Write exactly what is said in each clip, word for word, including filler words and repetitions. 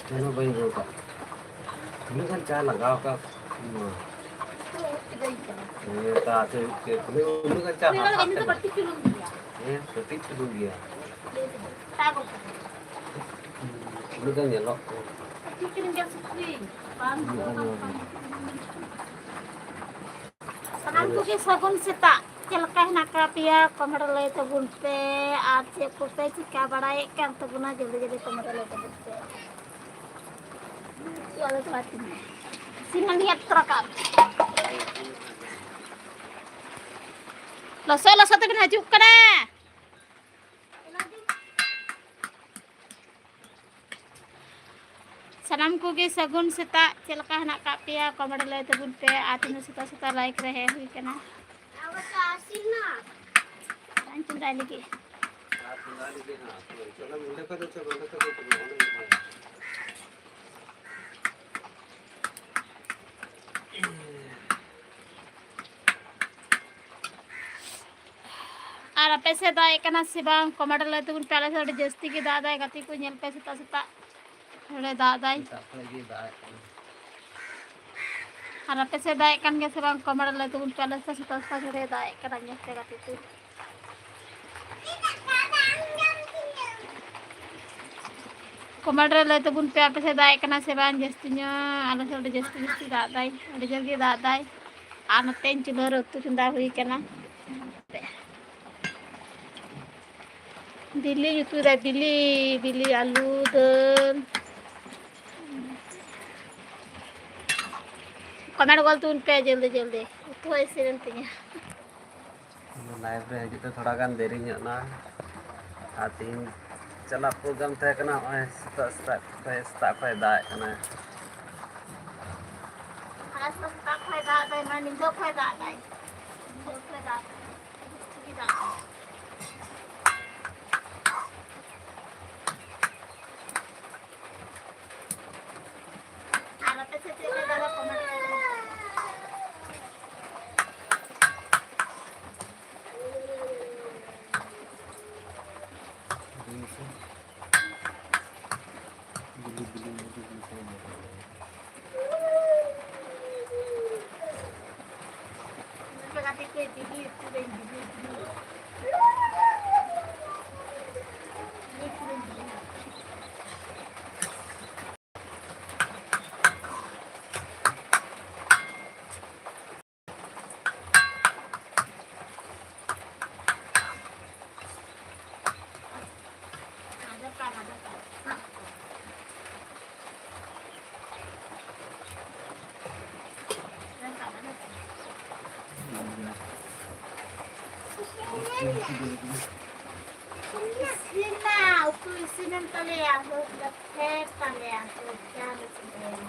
ᱪᱮᱫ ᱦᱚᱸ ᱵᱟᱹᱧ ᱟᱹᱜᱩ ᱟᱠᱟᱫ᱾ ᱛᱤᱱᱟᱹᱜ ᱜᱟᱱ ᱪᱟ ᱞᱟᱜᱟᱣ ᱟᱠᱟᱫ? ᱦᱮᱸ, ᱛᱟ ᱛᱮ ᱪᱮᱫ ᱛᱤᱱᱟᱹᱜ, ᱩᱱᱟᱹᱜ ᱜᱟᱱ ᱪᱟ ᱦᱟᱛᱟᱣ ᱠᱟᱛᱮ᱾ ᱦᱮᱸ, ᱠᱟᱹᱴᱤᱡ ᱪᱩᱞᱩᱝ ᱜᱮᱭᱟ᱾ ᱩᱱᱟᱹᱜ ᱜᱟᱱ ᱧᱮᱞᱚᱜ ᱠᱟᱱᱟ᱾ ᱥᱟᱱᱟᱢ ᱠᱚᱜᱮ ᱥᱟᱹᱜᱩᱱ ᱥᱮᱛᱟᱜ᱾ ᱪᱮᱫ ᱞᱮᱠᱟ ᱦᱮᱱᱟᱜ ᱟᱠᱟᱫ ᱯᱮᱭᱟ? ᱠᱚᱢᱮᱱᱴ ᱨᱮ ᱞᱟᱹᱭ ᱛᱟᱵᱚᱱ ᱯᱮ᱾ ᱟᱨ ᱪᱮᱫ ᱠᱚᱯᱮ ᱪᱤᱠᱟ ᱵᱟᱲᱟᱭᱮᱫ ᱠᱟᱱ ᱛᱟᱵᱚᱱᱟ? ᱡᱚᱞᱫᱤ ᱡᱚᱞᱫᱤ ᱠᱚᱢᱮᱱᱴ ᱨᱮ ᱞᱟᱹᱭ ᱛᱟᱵᱚᱱ ᱯᱮ᱾ ᱪᱮᱫ ᱟᱞᱮ ᱫᱚ ᱵᱟᱹᱲᱛᱤ ᱢᱮ᱾ ᱥᱤᱢ ᱦᱟᱹᱱᱤ ᱟᱛᱨᱟ ᱠᱟᱜ ᱢᱮ᱾ ᱞᱚᱥᱚᱫ ᱞᱚᱥᱚᱫ ᱛᱮᱵᱮᱱ ᱦᱤᱡᱩᱜ ᱠᱟᱱᱟ᱾ ᱥᱟᱱᱟᱢ ᱠᱚᱜᱮ ᱥᱟᱹᱜᱩᱱ ᱥᱮᱛᱟᱜ᱾ ᱪᱮᱫ ᱞᱮᱠᱟ ᱦᱮᱱᱟᱜ ᱟᱠᱟᱫ ᱯᱮᱭᱟ? ᱠᱚᱢᱮᱱᱴ ᱞᱟᱹᱭ ᱛᱟᱵᱚᱱ ᱯᱮ᱾ ᱟᱨ ᱛᱤᱱᱟᱹᱜ ᱥᱮᱛᱟᱜ ᱥᱮᱛᱟᱜ ᱞᱟᱭᱤᱠ ᱨᱮ ᱦᱮᱡ ᱦᱩᱭ ᱠᱟᱱᱟ᱾ ᱫᱟᱜ ᱤᱧ ᱪᱚᱸᱫᱟᱭ ᱞᱟᱹᱜᱤᱫ᱾ ᱟᱨ ᱟᱯᱮ ᱥᱮᱫ ᱫᱟᱜ ᱮᱫ ᱠᱟᱱᱟ ᱥᱮ ᱵᱟᱝ? ᱠᱚᱢᱮᱱᱴ ᱨᱮ ᱞᱟᱹᱭ ᱛᱟᱵᱚᱱ ᱯᱮ᱾ ᱟᱞᱮ ᱥᱮᱫ ᱟᱹᱰᱤ ᱡᱟᱹᱥᱛᱤ ᱜᱮ ᱫᱟᱜ ᱮᱫᱟᱭ᱾ ᱜᱟᱛᱮ ᱠᱚ, ᱧᱮᱞ ᱯᱮ, ᱥᱮᱛᱟᱜ ᱥᱮᱛᱟᱜ ᱱᱚᱰᱮ ᱫᱟᱜ ᱮᱫᱟᱭ᱾ ᱥᱮᱛᱟᱜ ᱠᱷᱚᱱ ᱜᱮ ᱫᱟᱜ ᱮᱫ ᱠᱟᱱᱟ᱾ ᱟᱨ ᱟᱯᱮ ᱥᱮᱫ ᱫᱟᱜ ᱮᱫ ᱠᱟᱱ ᱜᱮᱭᱟ ᱥᱮ ᱵᱟᱝ? ᱠᱚᱢᱮᱱᱴ ᱨᱮ ᱞᱟᱹᱭ ᱛᱟᱵᱚᱱ ᱯᱮ᱾ ᱟᱞᱮ ᱥᱮᱫ ᱥᱮᱛᱟᱜ ᱥᱮᱛᱟᱜ ᱱᱚᱰᱮ ᱫᱟᱜ ᱮᱫ ᱠᱟᱱᱟ, ᱧᱮᱞ ᱯᱮ ᱜᱟᱛᱮ ᱠᱚ᱾ ᱠᱚᱢᱮᱱᱴ ᱨᱮ ᱞᱟᱹᱭ ᱛᱟᱵᱚᱱ ᱯᱮ, ᱟᱯᱮ ᱥᱮᱫ ᱫᱟᱜ ᱮᱫ ᱠᱟᱱᱟ ᱥᱮ ᱵᱟᱝ? ᱡᱟᱹᱥᱛᱤ ᱧᱚᱜ, ᱟᱞᱮ ᱥᱮᱫ ᱟᱹᱰᱤ ᱡᱟᱹᱥᱛᱤ ᱡᱟᱹᱥᱛᱤ ᱫᱟᱜ ᱮᱫᱟᱭ, ᱟᱹᱰᱤ ᱡᱳᱨ ᱜᱮ ᱫᱟᱜ ᱮᱫᱟᱭ᱾ ᱟᱨ ᱱᱚᱛᱮᱧ ᱪᱩᱞᱦᱟᱹ ᱨᱮ ᱩᱛᱩ ᱪᱚᱸᱫᱟ ᱦᱩᱭ ᱠᱟᱱᱟ᱾ ᱵᱤᱞᱤᱧ ᱩᱛᱩᱭᱮᱫᱟ, ᱵᱤᱞᱤ, ᱵᱤᱞᱤ, ᱟᱹᱞᱩ, ᱫᱟᱹᱞ᱾ ᱠᱚᱢᱮᱱᱴ ᱜᱚᱞ ᱛᱟᱵᱚᱱ ᱯᱮ ᱡᱚᱞᱫᱤ ᱡᱚᱞᱫᱤ, ᱩᱛᱩ ᱦᱚᱸ ᱤᱥᱤᱱ ᱮᱱ ᱛᱤᱧᱟ᱾ ᱞᱟᱭᱤᱵᱷ ᱨᱮ ᱦᱤᱡᱩᱜ ᱛᱮ ᱛᱷᱚᱲᱟ ᱜᱟᱱ ᱫᱮᱨᱤ ᱧᱚᱜ ᱮᱱᱟ᱾ ᱟᱨ ᱛᱮᱦᱮᱧ ᱪᱟᱞᱟᱜ ᱯᱨᱳᱜᱨᱟᱢ ᱛᱟᱦᱮᱸ ᱠᱟᱱᱟ, ᱱᱚᱜᱼᱚᱭ ᱥᱮᱛᱟᱜ ᱥᱮᱛᱟᱜ ᱠᱷᱚᱡ, ᱥᱮᱛᱟᱜ ᱠᱷᱚᱡ ᱫᱟᱜ ᱮᱫ ᱠᱟᱱᱟᱭ᱾ ᱟᱨ ᱥᱮᱛᱟᱜ ᱠᱷᱚᱡ ᱫᱟᱜ ᱮᱫᱟᱭ, ᱢᱟ ᱧᱤᱫᱟᱹ ᱠᱷᱚᱡ ᱫᱟᱜ ᱮᱫᱟᱭ, ᱧᱤᱫᱟᱹ ᱠᱷᱚᱡ ᱫᱟᱜ ᱮᱫᱟᱭ, ᱟᱹᱰᱤ ᱡᱟᱹᱥᱛᱤ ᱜᱮ ᱫᱟᱜ ᱮᱫᱟᱭ᱾ ᱟᱨ ᱟᱯᱮ ᱥᱮᱫ ᱪᱮᱫ ᱞᱮᱠᱟ ᱫᱟᱜ ᱠᱚ ᱢᱮᱱᱟᱜᱼᱟ? ᱤᱥᱤᱱᱟ, ᱩᱛᱩ ᱤᱥᱤᱱᱮᱱ ᱛᱟᱞᱮᱭᱟ, ᱦᱩᱭ ᱠᱟᱛᱮ ᱛᱟᱞᱮᱭᱟ, ᱦᱩᱭ ᱪᱟᱞ ᱠᱮᱫᱟᱭᱟ᱾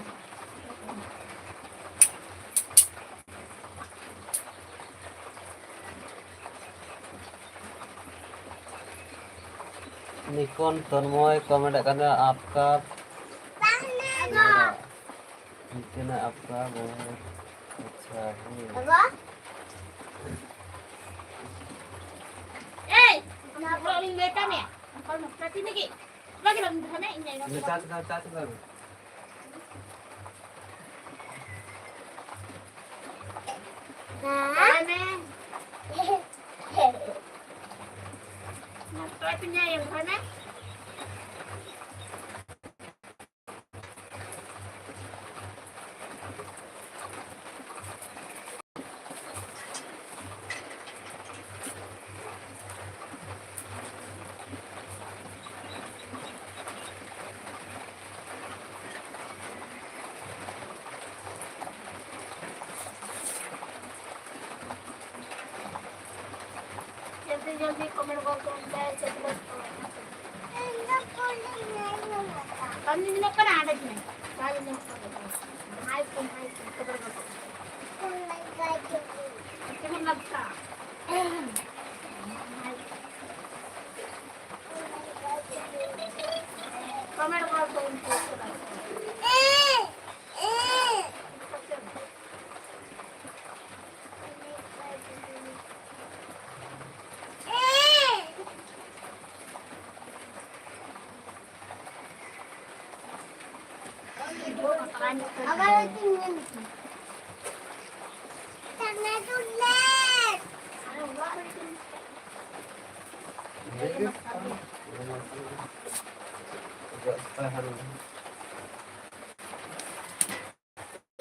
ᱱᱤᱠᱚᱱ ᱛᱚᱱᱢᱚᱭ ᱠᱚᱢᱮᱱᱴ ᱟᱠᱟᱫᱟ, ᱟᱯᱠᱟ ᱵᱟᱝ ᱞᱮ ᱢᱮᱱᱟ᱾ ᱢᱮᱱᱟ, ᱟᱯᱠᱟ ᱵᱚᱦᱩᱛ ᱟᱪᱪᱷᱟ ᱦᱮᱸ᱾ ᱵᱟᱵᱟ? ᱮᱭ, ᱚᱱᱟ ᱠᱚ ᱞᱤᱧ ᱞᱟᱹᱭ ᱠᱟᱜ ᱢᱮᱭᱟ᱾ ᱚᱠᱚᱭ ᱢᱚᱥᱞᱟ ᱛᱤᱱ ᱞᱟᱹᱜᱤᱫ? ᱵᱟᱜᱮ ᱵᱟᱜᱮ ᱫᱷᱟᱢᱮ, ᱤᱧ ᱟᱭᱳ᱾ ᱪᱟᱥ ᱠᱟᱜ, ᱪᱟᱥ ᱠᱟᱜ᱾ ᱦᱮᱸ? ᱫᱚᱦᱚᱭ ᱢᱮ᱾ ᱢᱟ ᱛᱚᱵᱮ ᱛᱤᱧ ᱟᱭᱳ, ᱫᱚᱦᱚᱭ ᱢᱮ᱾ ᱡᱚᱞᱫᱤ ᱡᱚᱞᱫᱤ ᱠᱚᱢᱮᱱᱴ ᱜᱚᱫ ᱠᱟᱜ ᱯᱮ, ᱪᱮᱫ ᱯᱮ ᱪᱤᱠᱟᱹᱭᱟ? ᱵᱟᱢ ᱧᱮᱞᱚᱜ ᱠᱟᱱᱟ? ᱚᱸᱰᱮ ᱡᱤᱱᱤᱥ ᱵᱟᱭ ᱧᱮᱞᱚᱜ ᱠᱟᱱᱟ᱾ ᱦᱟᱭ ᱠᱚᱢ, ᱦᱟᱭ ᱠᱚᱢ, ᱠᱚᱢᱮᱱᱴ ᱜᱚᱫ ᱠᱟᱜ ᱯᱮ᱾ ᱪᱮᱫ ᱮᱢ ᱞᱟᱜᱟᱜᱼᱟ? ᱠᱚᱢᱮᱱᱴ ᱜᱚᱫ ᱠᱟᱜ ᱯᱮ᱾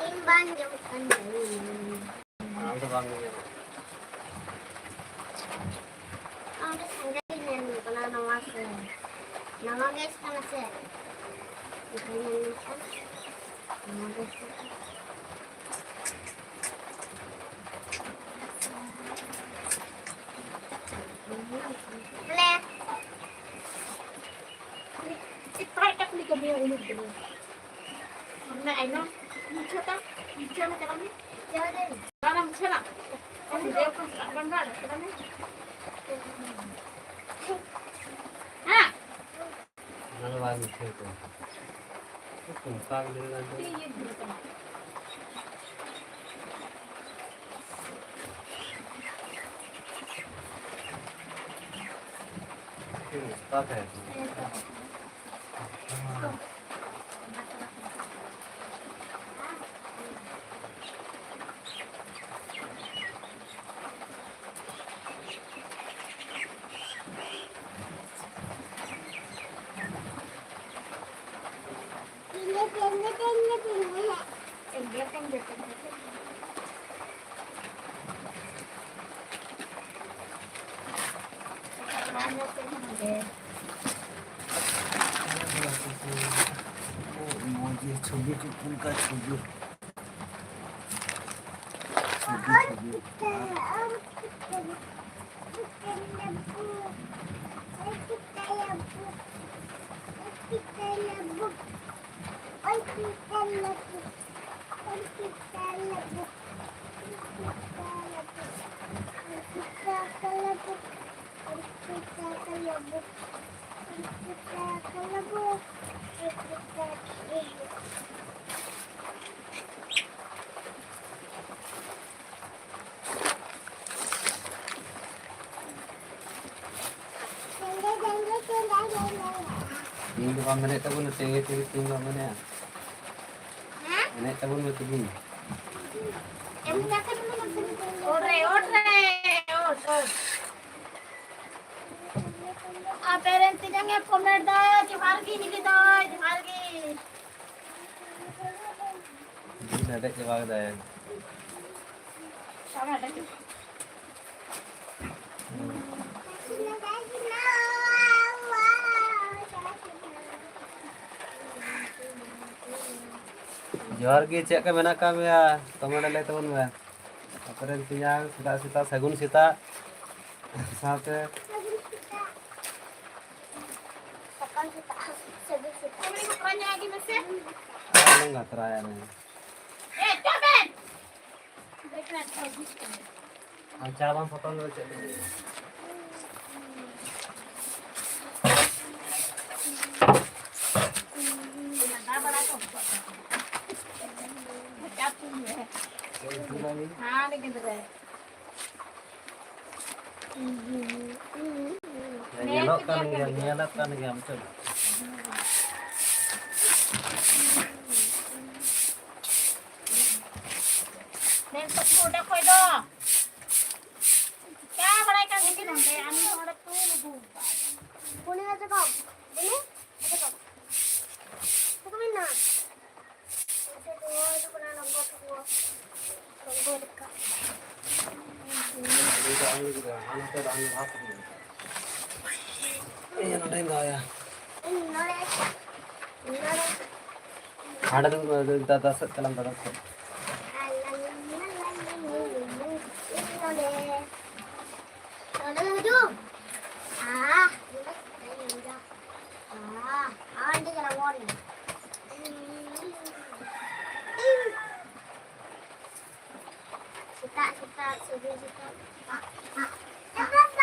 ᱤᱧ ᱵᱟᱝ ᱟᱸᱡᱚᱢᱚᱜ ᱠᱟᱱ ᱛᱟᱹᱵᱤᱱᱟ᱾ ᱟᱢ ᱫᱚ ᱵᱟᱝ ᱟᱸᱡᱚᱢᱚᱜ ᱠᱟᱱᱟ᱾ ᱟᱢ ᱫᱚ ᱥᱟᱸᱜᱮ ᱜᱮ ᱧᱮᱞ ᱦᱩᱭᱩᱜ ᱠᱟᱱᱟ ᱱᱚᱣᱟ ᱥᱮ᱾ ᱱᱚᱣᱟ ᱜᱮ ᱠᱟᱱᱟ ᱥᱮ? ᱮᱱᱠᱷᱟᱱ ᱧᱮᱞ ᱞᱮᱠᱷᱟᱱ ᱱᱚᱣᱟ ᱜᱮ ᱠᱟᱱᱟ᱾ ᱵᱚᱞᱮ᱾ ᱪᱮᱫ ᱯᱟᱲᱦᱟᱜ ᱠᱟᱱ ᱠᱩᱞᱤ ᱠᱟᱹᱢᱤᱭᱟ ᱩᱱᱟᱹᱜ ᱫᱚ? ᱚᱱᱟ ᱟᱭᱢᱟ ᱢᱩᱪᱷᱟᱹᱣ ᱛᱟᱢ, ᱢᱩᱪᱷᱟᱹᱣ ᱢᱮ, ᱪᱟᱞᱟᱜ ᱢᱮ᱾ ᱪᱟᱞᱟᱜ ᱢᱮ᱾ ᱵᱟᱝ ᱢᱩᱪᱷᱟᱹᱣ ᱱᱟ᱾ ᱟᱢ ᱫᱚ ᱚᱠᱚᱭ ᱥᱟᱞᱟᱜ ᱵᱟᱝ ᱨᱚᱲ, ᱪᱟᱞᱟᱜ ᱢᱮ᱾ ᱦᱮᱸ? ᱚᱱᱟ ᱫᱚ ᱵᱟᱭ ᱢᱩᱪᱷᱟᱹᱣ ᱠᱚᱣᱟ᱾ ᱪᱮᱫ ᱠᱚ ᱢᱮᱛᱟ ᱠᱚ ᱞᱟᱹᱭ ᱫᱟ? ᱱᱚᱜᱼᱚᱭ ᱡᱮ ᱪᱷᱚᱵᱤ ᱠᱚ ᱚᱱᱠᱟ ᱪᱷᱚᱵᱤ, ᱪᱷᱚᱵᱤ, ᱪᱷᱚᱵᱤ᱾ ᱛᱮᱦᱮᱧ ᱫᱚ ᱵᱟᱢ ᱮᱱᱮᱡ ᱛᱟᱵᱚᱱᱟ, ᱛᱮᱦᱮᱧ ᱫᱚ ᱵᱟᱢ ᱮᱱᱮᱡᱼᱟ᱾ ᱮᱱᱮᱡ ᱛᱟᱵᱚᱱ ᱢᱮ ᱛᱮᱦᱮᱧ᱾ ᱚᱨ ᱨᱮ, ᱚᱨ ᱨᱮ, ᱚᱨ, ᱚᱨ᱾ ᱯᱮᱨᱮᱱ ᱛᱮᱧᱟᱝ ᱮ ᱠᱚᱢᱮᱱᱴ ᱫᱟ, ᱡᱚᱦᱟᱨ ᱜᱮ ᱱᱤᱞᱤ ᱫᱚ, ᱡᱚᱦᱟᱨ ᱜᱮ᱾ ᱤᱧ ᱦᱮᱰᱮᱡ ᱪᱟᱵᱟ ᱠᱮᱫᱟᱭ᱾ ᱥᱟᱢ ᱦᱮᱰᱮᱡ ᱪᱟᱵᱟ᱾ ᱡᱚᱦᱟᱨ ᱜᱮ, ᱪᱮᱫ ᱞᱮᱠᱟ ᱢᱮᱱᱟᱜ ᱟᱠᱟᱫ ᱢᱮᱭᱟ? ᱠᱚᱢᱮᱱᱴ ᱞᱟᱹᱭ ᱛᱟᱵᱚᱱ ᱢᱮ᱾ ᱛᱟᱨᱯᱚᱨᱮ ᱛᱮᱧᱟᱝ ᱥᱮᱛᱟᱜ ᱥᱮᱛᱟᱜ ᱥᱟᱹᱜᱩᱱ ᱥᱮᱛᱟᱜ᱾ ᱥᱟᱶᱛᱮ ᱥᱟᱹᱜᱩᱱ ᱥᱮᱛᱟᱜ, ᱥᱟᱹᱜᱩᱱ ᱥᱮᱛᱟᱜ᱾ ᱟᱞᱚᱢ ᱜᱟᱛᱨᱟᱭᱟ ᱱᱮ᱾ ᱟᱨ ᱪᱟ ᱵᱟᱝ ᱯᱚᱴᱚᱢ ᱫᱚ ᱪᱮᱫ ᱞᱟᱹᱜᱤᱫ? ᱦᱮᱸ, ᱧᱮᱞᱚᱜ ᱠᱟᱱ ᱜᱮᱭᱟ, ᱧᱮᱞᱚᱜ ᱠᱟᱱ ᱜᱮᱭᱟ, ᱢᱩᱪᱟᱹᱫ᱾ ᱢᱮᱱ ᱛᱟᱠᱚ ᱚᱸᱰᱮ ᱠᱷᱚᱡ ᱫᱚ ᱪᱤᱠᱟ ᱵᱟᱲᱟᱭ ᱠᱟᱱ ᱜᱮ ᱱᱚᱰᱮ, ᱟᱢ ᱫᱚ ᱚᱸᱰᱮ ᱛᱩᱞ ᱟᱹᱜᱩ ᱠᱟᱜ᱾ ᱩᱱᱤ ᱫᱚ ᱪᱮᱫ ᱠᱚ? ᱩᱱᱤ? ᱪᱮᱫ ᱠᱚ? ᱪᱮᱫ ᱠᱚ ᱢᱮᱱᱟ? ᱤᱭᱟᱹ, ᱱᱚᱸᱰᱮᱧ ᱫᱚᱦᱚᱭᱟ᱾ ᱦᱟᱸᱰᱮ ᱫᱚ, ᱫᱟᱫᱟ ᱥᱮᱫ ᱪᱟᱞᱟᱜ ᱢᱮ, ᱫᱟᱫᱟ ᱥᱮᱫ᱾ ᱱᱚᱸᱰᱮ ᱫᱚ ᱦᱤᱡᱩᱜ᱾ ᱟᱦ, ᱟᱦ, ᱟᱦ, ᱚᱸᱰᱮ ᱪᱟᱞᱟᱜ ᱢᱮ᱾ ᱥᱮᱛᱟᱜ ᱥᱮᱛᱟᱜ, ᱥᱟᱹᱜᱩᱱ ᱥᱮᱛᱟᱜ᱾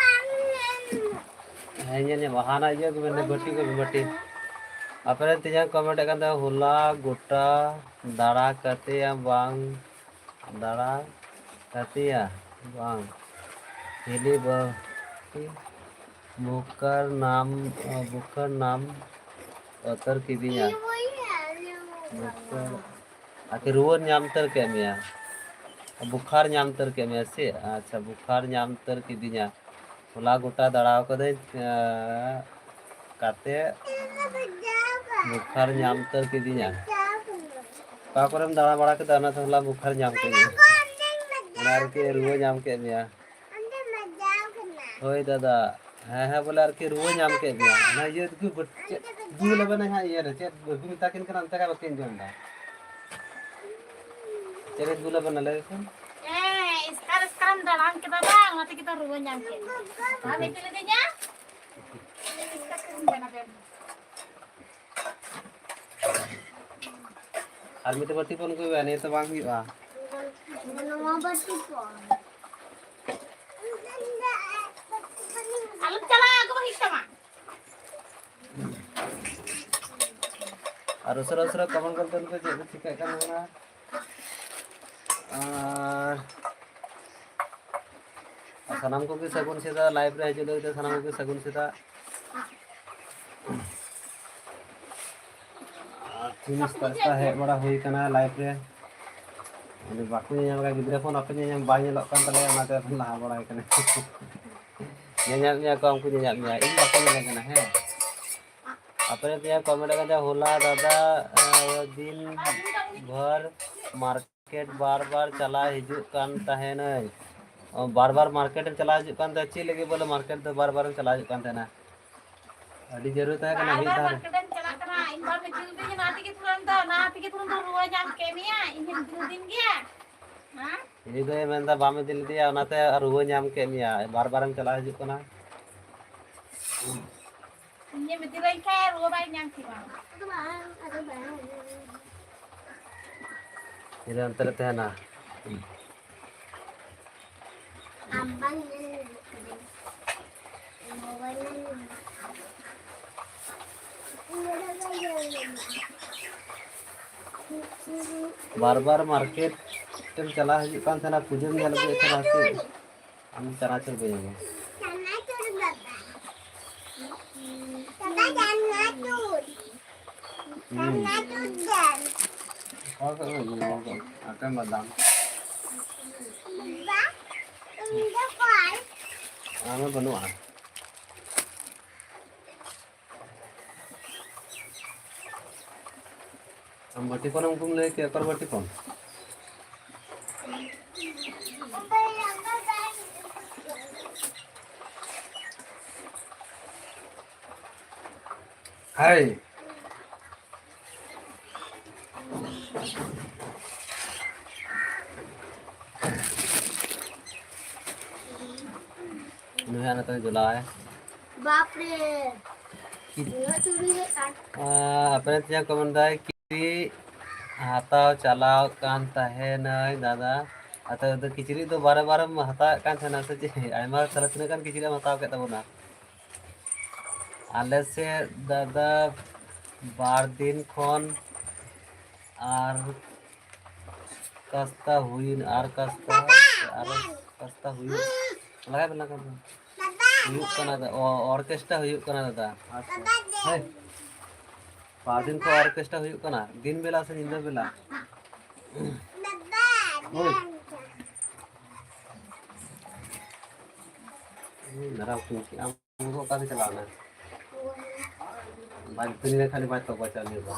ᱦᱮᱸ, ᱧᱮᱞ ᱧᱟᱢᱚᱜ, ᱦᱟᱱᱟ ᱤᱭᱟᱹ ᱠᱚ ᱢᱮᱱᱫᱟ, ᱜᱷᱟᱹᱴᱤ ᱠᱚ, ᱜᱷᱟᱹᱴᱤ᱾ ᱟᱯᱮ ᱨᱮᱱ ᱛᱮᱧᱟᱝ ᱠᱚ ᱢᱮᱱᱮᱫ ᱠᱟᱱ ᱛᱟᱦᱮᱸ, ᱦᱚᱞᱟ ᱜᱚᱴᱟ ᱫᱟᱬᱟ ᱠᱟᱛᱮ ᱵᱟᱝ ᱫᱟᱬᱟ ᱠᱟᱛᱮᱭᱟ ᱵᱟᱝ᱾ ᱦᱤᱞᱤ ᱵᱟᱹᱦᱩ ᱵᱩᱠᱟᱨ ᱱᱟᱢ, ᱵᱩᱠᱟᱨ ᱱᱟᱢ ᱩᱛᱟᱹᱨ ᱠᱤᱫᱤᱧᱟ᱾ ᱵᱩᱠᱟᱨ, ᱟᱨᱠᱤ ᱨᱩᱣᱟᱹ ᱧᱟᱢ ᱩᱛᱟᱹᱨ ᱠᱮᱫ ᱢᱮᱭᱟ᱾ ᱵᱩᱠᱷᱟᱨ ᱧᱟᱢ ᱩᱛᱟᱹᱨ ᱠᱮᱫ ᱢᱮᱭᱟ ᱥᱮ? ᱟᱪᱪᱷᱟ, ᱵᱩᱠᱷᱟᱨ ᱧᱟᱢ ᱩᱛᱟᱹᱨ ᱠᱤᱫᱤᱧᱟ᱾ ᱦᱚᱞᱟ ᱜᱚᱴᱟ ᱫᱟᱬᱟ ᱠᱟᱹᱫᱟᱹᱧ, ᱮᱸ, ᱠᱟᱛᱮ ᱵᱩᱠᱷᱟᱨ ᱧᱟᱢ ᱩᱛᱟᱹᱨ ᱠᱤᱫᱤᱧᱟ᱾ ᱚᱠᱟ ᱠᱚᱨᱮᱢ ᱫᱟᱬᱟ ᱵᱟᱲᱟ ᱠᱮᱫᱟ, ᱚᱱᱟᱛᱮ ᱦᱚᱞᱟ ᱵᱩᱠᱷᱟᱨ ᱧᱟᱢ ᱠᱮᱫ ᱢᱮᱭᱟ᱾ ᱚᱱᱟ ᱟᱨᱠᱤ ᱨᱩᱣᱟᱹ ᱧᱟᱢ ᱠᱮᱫ ᱢᱮᱭᱟ᱾ ᱦᱳᱭ ᱫᱟᱫᱟ, ᱦᱮᱸ, ᱦᱮᱸ, ᱵᱚᱞᱮ ᱟᱨᱠᱤ ᱨᱩᱣᱟᱹ ᱧᱟᱢ ᱠᱮᱫ ᱢᱮᱭᱟ᱾ ᱚᱱᱟ ᱤᱭᱟᱹ ᱫᱩ-, ᱪᱮᱫ ᱫᱩᱞ ᱟᱵᱮᱱᱟ ᱦᱟᱸᱜ ᱤᱭᱟᱹ ᱨᱮ, ᱪᱮᱫ ᱵᱟᱹᱧ ᱢᱮᱛᱟ ᱠᱤᱱ ᱠᱟᱱᱟ, ᱚᱱᱛᱮ ᱠᱷᱟᱡ ᱵᱟᱹᱠᱤᱱ ᱟᱸᱡᱚᱢ ᱮᱫᱟ᱾ ᱪᱮᱫ ᱨᱮ ᱫᱩᱞ ᱟᱵᱮᱱᱟ ᱞᱟᱹᱭ ᱯᱮ? ᱦᱮᱸ, ᱮᱥᱠᱟᱨ ᱮᱥᱠᱟᱨᱮᱢ ᱫᱟᱬᱟᱱ ᱠᱮᱫᱟ ᱵᱟᱝ, ᱚᱱᱟ ᱛᱮᱜᱮ ᱛᱚ ᱨᱩᱣᱟᱹ ᱧᱟᱢ ᱠᱮᱫ ᱢᱮᱭᱟ᱾ ᱵᱟᱢ ᱤᱫᱤ ᱞᱤᱫᱤᱧᱟ? ᱮᱥᱠᱟᱨ ᱮᱥᱠᱟᱨᱮᱢ ᱫᱟᱬᱟ ᱵᱮᱱ᱾ ᱟᱨ ᱢᱤᱫᱴᱮᱡ ᱵᱟᱹᱴᱤ ᱯᱚᱱ ᱟᱹᱜᱩᱭ ᱢᱮ, ᱱᱤᱭᱟᱹ ᱛᱚ ᱵᱟᱝ ᱦᱩᱭᱩᱜᱼᱟ᱾ ᱱᱚᱣᱟ ᱵᱟᱹᱴᱤ ᱯᱚᱱ᱾ ᱟᱞᱚᱢ ᱪᱟᱞᱟᱜᱼᱟ, ᱟᱹᱜᱩ ᱵᱟᱝ ᱦᱩᱭᱩᱜ ᱛᱟᱢᱟ᱾ ᱟᱨ ᱩᱥᱟᱹᱨᱟ ᱩᱥᱟᱹᱨᱟ comment ᱜᱚᱫ ᱛᱟᱵᱚᱱ ᱯᱮ, ᱪᱮᱫ ᱠᱚ ᱪᱤᱠᱟᱹᱜ ᱠᱟᱱ ᱛᱟᱵᱚᱱᱟ᱾ ᱟᱨ ᱟᱨ ᱥᱟᱱᱟᱢ ᱠᱚᱜᱮ ᱥᱟᱹᱜᱩᱱ ᱥᱮᱛᱟᱜ, live ᱨᱮ ᱦᱤᱡᱩᱜ ᱞᱟᱹᱜᱤᱫ ᱛᱮ ᱥᱟᱱᱟᱢ ᱠᱚᱜᱮ ᱥᱟᱹᱜᱩᱱ ᱥᱮᱛᱟᱜ᱾ ᱟᱨ ᱛᱮᱦᱮᱧ ᱥᱮᱛᱟᱜ ᱥᱮᱛᱟᱜ ᱦᱮᱡ ᱵᱟᱲᱟ ᱦᱩᱭ ᱠᱟᱱᱟ live ᱨᱮ᱾ ᱟᱫᱚ ᱵᱟᱠᱚ ᱧᱮᱧᱟᱢ ᱠᱟᱱᱟ, ᱜᱤᱫᱽᱨᱟᱹ ᱯᱷᱳᱱ ᱟᱯᱮ ᱧᱮᱧᱟᱢ ᱵᱟᱭ ᱧᱮᱞᱚᱜ ᱠᱟᱱ ᱛᱟᱞᱮᱭᱟ, ᱚᱱᱟᱛᱮ ᱞᱟᱦᱟ ᱵᱟᱲᱟᱭ ᱠᱟᱱᱟ᱾ ᱧᱮᱧᱟᱢ ᱢᱮᱭᱟ ᱠᱚ, ᱩᱱᱠᱩ ᱧᱮᱧᱟᱢ ᱢᱮᱭᱟ, ᱤᱧ ᱵᱟᱠᱚ ᱧᱮᱞᱮ ᱠᱟᱱᱟ᱾ ᱦᱮᱸ, ᱟᱯᱮ ᱯᱮ comment ᱠᱟᱱᱟ, ᱦᱚᱞᱟ ᱫᱟᱫᱟ, ᱟᱸ, ᱫᱤᱱ ᱵᱷᱚᱨ ᱢᱟᱨᱠᱮᱴ ᱵᱟᱨ ᱵᱟᱨ ᱪᱟᱞᱟᱣ ᱦᱤᱡᱩᱜ ᱠᱟᱱ ᱛᱟᱦᱮᱱᱟᱹᱧ᱾ ᱚ, ᱵᱟᱨ ᱵᱟᱨ ᱢᱟᱨᱠᱮᱴ ᱮᱢ ᱪᱟᱞᱟᱣ ᱦᱤᱡᱩᱜ ᱠᱟᱱ ᱛᱟᱦᱮᱸ, ᱪᱮᱫ ᱞᱟᱹᱜᱤᱫ ᱵᱚᱞᱮ ᱢᱟᱨᱠᱮᱴ ᱫᱚ ᱵᱟᱨ ᱵᱟᱨ ᱮᱢ ᱪᱟᱞᱟᱣ ᱦᱤᱡᱩᱜ ᱠᱟᱱ ᱛᱟᱦᱮᱱᱟ? ᱟᱹᱰᱤ ᱡᱟᱹᱨᱩᱲ ᱛᱟᱦᱮᱸ ᱠᱟᱱᱟ ᱵᱟᱨ ᱢᱤᱫ ᱵᱟᱨ ᱫᱷᱟᱣ ᱨᱮ᱾ ᱢᱟᱨᱠᱮᱴ ᱮᱢ ᱪᱟᱞᱟᱜ ᱠᱟᱱᱟ, ᱤᱧ ᱵᱟᱢ ᱤᱫᱤ ᱞᱤᱫᱤᱧᱟ, ᱚᱱᱟ ᱛᱮᱜᱮ ᱛᱷᱚᱲᱟᱢ ᱫᱚ, ᱚᱱᱟ ᱛᱮᱜᱮ ᱛᱷᱚᱲᱟᱢ ᱫᱚ ᱨᱩᱣᱟᱹ ᱧᱟᱢ ᱠᱮᱫ ᱢᱮᱭᱟ, ᱤᱧ ᱮᱢ ᱤᱫᱤ ᱞᱤᱫᱤᱧ ᱜᱮᱭᱟ᱾ ᱦᱮᱸ? ᱤᱧ ᱫᱚᱭ ᱢᱮᱱᱫᱟ ᱵᱟᱢ ᱤᱫᱤ ᱞᱮᱫᱮᱭᱟ, ᱚᱱᱟᱛᱮ ᱨᱩᱣᱟᱹ ᱧᱟᱢ ᱠᱮᱫ ᱢᱮᱭᱟ, ᱵᱟᱨ ᱵᱟᱨᱮᱢ ᱪᱟᱞᱟᱣ ᱦᱤᱡᱩᱜ ᱠᱟᱱᱟ᱾ ᱤᱧᱮᱢ ᱤᱫᱤ ᱞᱮᱱ ᱠᱷᱟᱱ ᱨᱩᱣᱟᱹ ᱵᱟᱭ ᱧᱟᱢ ᱠᱮᱢᱟ᱾ ᱤᱧ ᱫᱚ ᱚᱱᱛᱮ ᱨᱮ ᱛᱟᱦᱮᱱᱟ᱾ ᱟᱢ ᱵᱟᱝ ᱧᱮᱞ ᱦᱩᱭᱩᱜ ᱠᱟᱱᱟ᱾ ᱢᱳᱵᱟᱭᱤᱞ ᱧᱮᱞ ᱦᱩᱭᱩᱜ ᱠᱟᱱᱟ᱾ ᱵᱟᱨ ᱵᱟᱨ ᱢᱟᱨᱠᱮᱴ ᱮᱢ ᱪᱟᱞᱟᱣ ᱦᱤᱡᱩᱜ ᱠᱟᱱ ᱛᱟᱦᱮᱱᱟ, ᱯᱩᱡᱟᱹᱢ ᱧᱮᱞ ᱟᱹᱜᱩᱭᱮᱫ ᱛᱟᱦᱮᱱᱟ ᱥᱮ? ᱟᱢ ᱪᱟᱱᱟᱪᱩᱨ ᱵᱟᱹᱧ ᱟᱹᱜᱩ᱾ ᱪᱟᱱᱟᱪᱩᱨ ᱫᱟᱫᱟ᱾ ᱫᱟᱫᱟ ᱪᱟᱱᱟᱪᱩᱨ᱾ ᱦᱩᱸ᱾ ᱪᱟᱱᱟᱪᱩᱨ ᱫᱮᱱ᱾ ᱚᱠᱟ ᱠᱷᱚᱱ ᱮᱢ ᱟᱹᱜᱩ ᱱᱚᱣᱟ ᱠᱚ? ᱟᱴᱮᱢ ᱵᱟᱫᱟᱢ᱾ ᱵᱟ, ᱤᱧ ᱫᱚ ᱚᱠᱚᱭ? ᱚᱱᱟ ᱢᱟ ᱵᱟᱹᱱᱩᱜᱼᱟ᱾ ᱟᱢ ᱵᱟᱹᱴᱤ ᱠᱚᱱ ᱩᱱᱠᱩᱢ ᱞᱟᱹᱭ ᱠᱮᱫ, ᱚᱠᱟᱨᱮ ᱵᱟᱹᱴᱤ ᱠᱚᱱ? ᱦᱟᱭ᱾ ᱱᱩᱭ ᱦᱟᱸᱜ ᱱᱤᱛᱚᱜ ᱡᱚᱞᱟᱣᱟᱭ᱾ ᱵᱟᱯ ᱨᱮ᱾ ᱠᱤ-, ᱱᱩᱱᱟᱹᱜ ᱪᱩᱨᱤ ᱞᱮᱠᱷᱟᱱ᱾ ᱟᱸ, ᱟᱯᱮ ᱛᱤᱧᱟ ᱠᱚ ᱢᱮᱱᱫᱟ, ᱠᱤᱪᱨᱤᱡ ᱦᱟᱛᱟᱣ ᱪᱟᱞᱟᱣ ᱠᱟᱱ ᱛᱟᱦᱮᱱᱟᱹᱧ ᱫᱟᱫᱟ᱾ ᱟᱫᱚ, ᱟᱫᱚ ᱠᱤᱪᱨᱤᱡ ᱫᱚ ᱵᱟᱨᱮ ᱵᱟᱨᱮᱢ ᱦᱟᱛᱟᱣᱮᱫ ᱠᱟᱱ ᱛᱟᱦᱮᱱᱟ ᱥᱮ ᱪᱮᱫ? ᱟᱭᱢᱟ, ᱛᱟᱦᱞᱮ ᱛᱤᱱᱟᱹᱜ ᱜᱟᱱ ᱠᱤᱪᱨᱤᱡ ᱮᱢ ᱦᱟᱛᱟᱣ ᱠᱮᱫ ᱛᱟᱵᱚᱱᱟ? ᱟᱞᱮ ᱥᱮᱫ ᱫᱟᱫᱟ ᱵᱟᱨ ᱫᱤᱱ ᱠᱷᱚᱱ ᱟᱨ ᱠᱟᱥᱛᱟ ᱦᱩᱭᱮᱱ, ᱟᱨ ᱠᱟᱥᱛᱟ, ᱟᱨ ᱠᱟᱥᱛᱟ ᱦᱩᱭᱩᱜ, ᱞᱟᱜᱟᱭ ᱵᱮᱱ, ᱞᱟᱜᱟᱭ ᱵᱮᱱ᱾ ᱦᱩᱭᱩᱜ ᱠᱟᱱᱟ ᱫᱟ-, ᱚ-, orchestra ᱦᱩᱭᱩᱜ ᱠᱟᱱᱟ ᱫᱟᱫᱟ᱾ ᱦᱮᱸ᱾ ᱵᱟᱨ ᱫᱤᱱ ᱠᱷᱚᱱ orchestra ᱦᱩᱭᱩᱜ ᱠᱟᱱᱟ, ᱫᱤᱱ ᱵᱮᱞᱟ ᱥᱮ ᱧᱤᱫᱟᱹ ᱵᱮᱞᱟ? ᱦᱳᱭ᱾ ᱦᱩᱸ, ᱫᱟᱫᱟ, ᱩᱱᱠᱩ ᱟᱢ ᱩᱱᱠᱩ ᱚᱠᱟ ᱛᱮ ᱪᱟᱞᱟᱣ ᱮᱱᱟ? ᱵᱟᱭ ᱛᱤᱸᱜᱩ ᱞᱮᱱᱠᱷᱟᱱ ᱵᱟᱭ ᱛᱚᱯᱟ ᱪᱟᱞᱟᱣ ᱮᱱᱟ᱾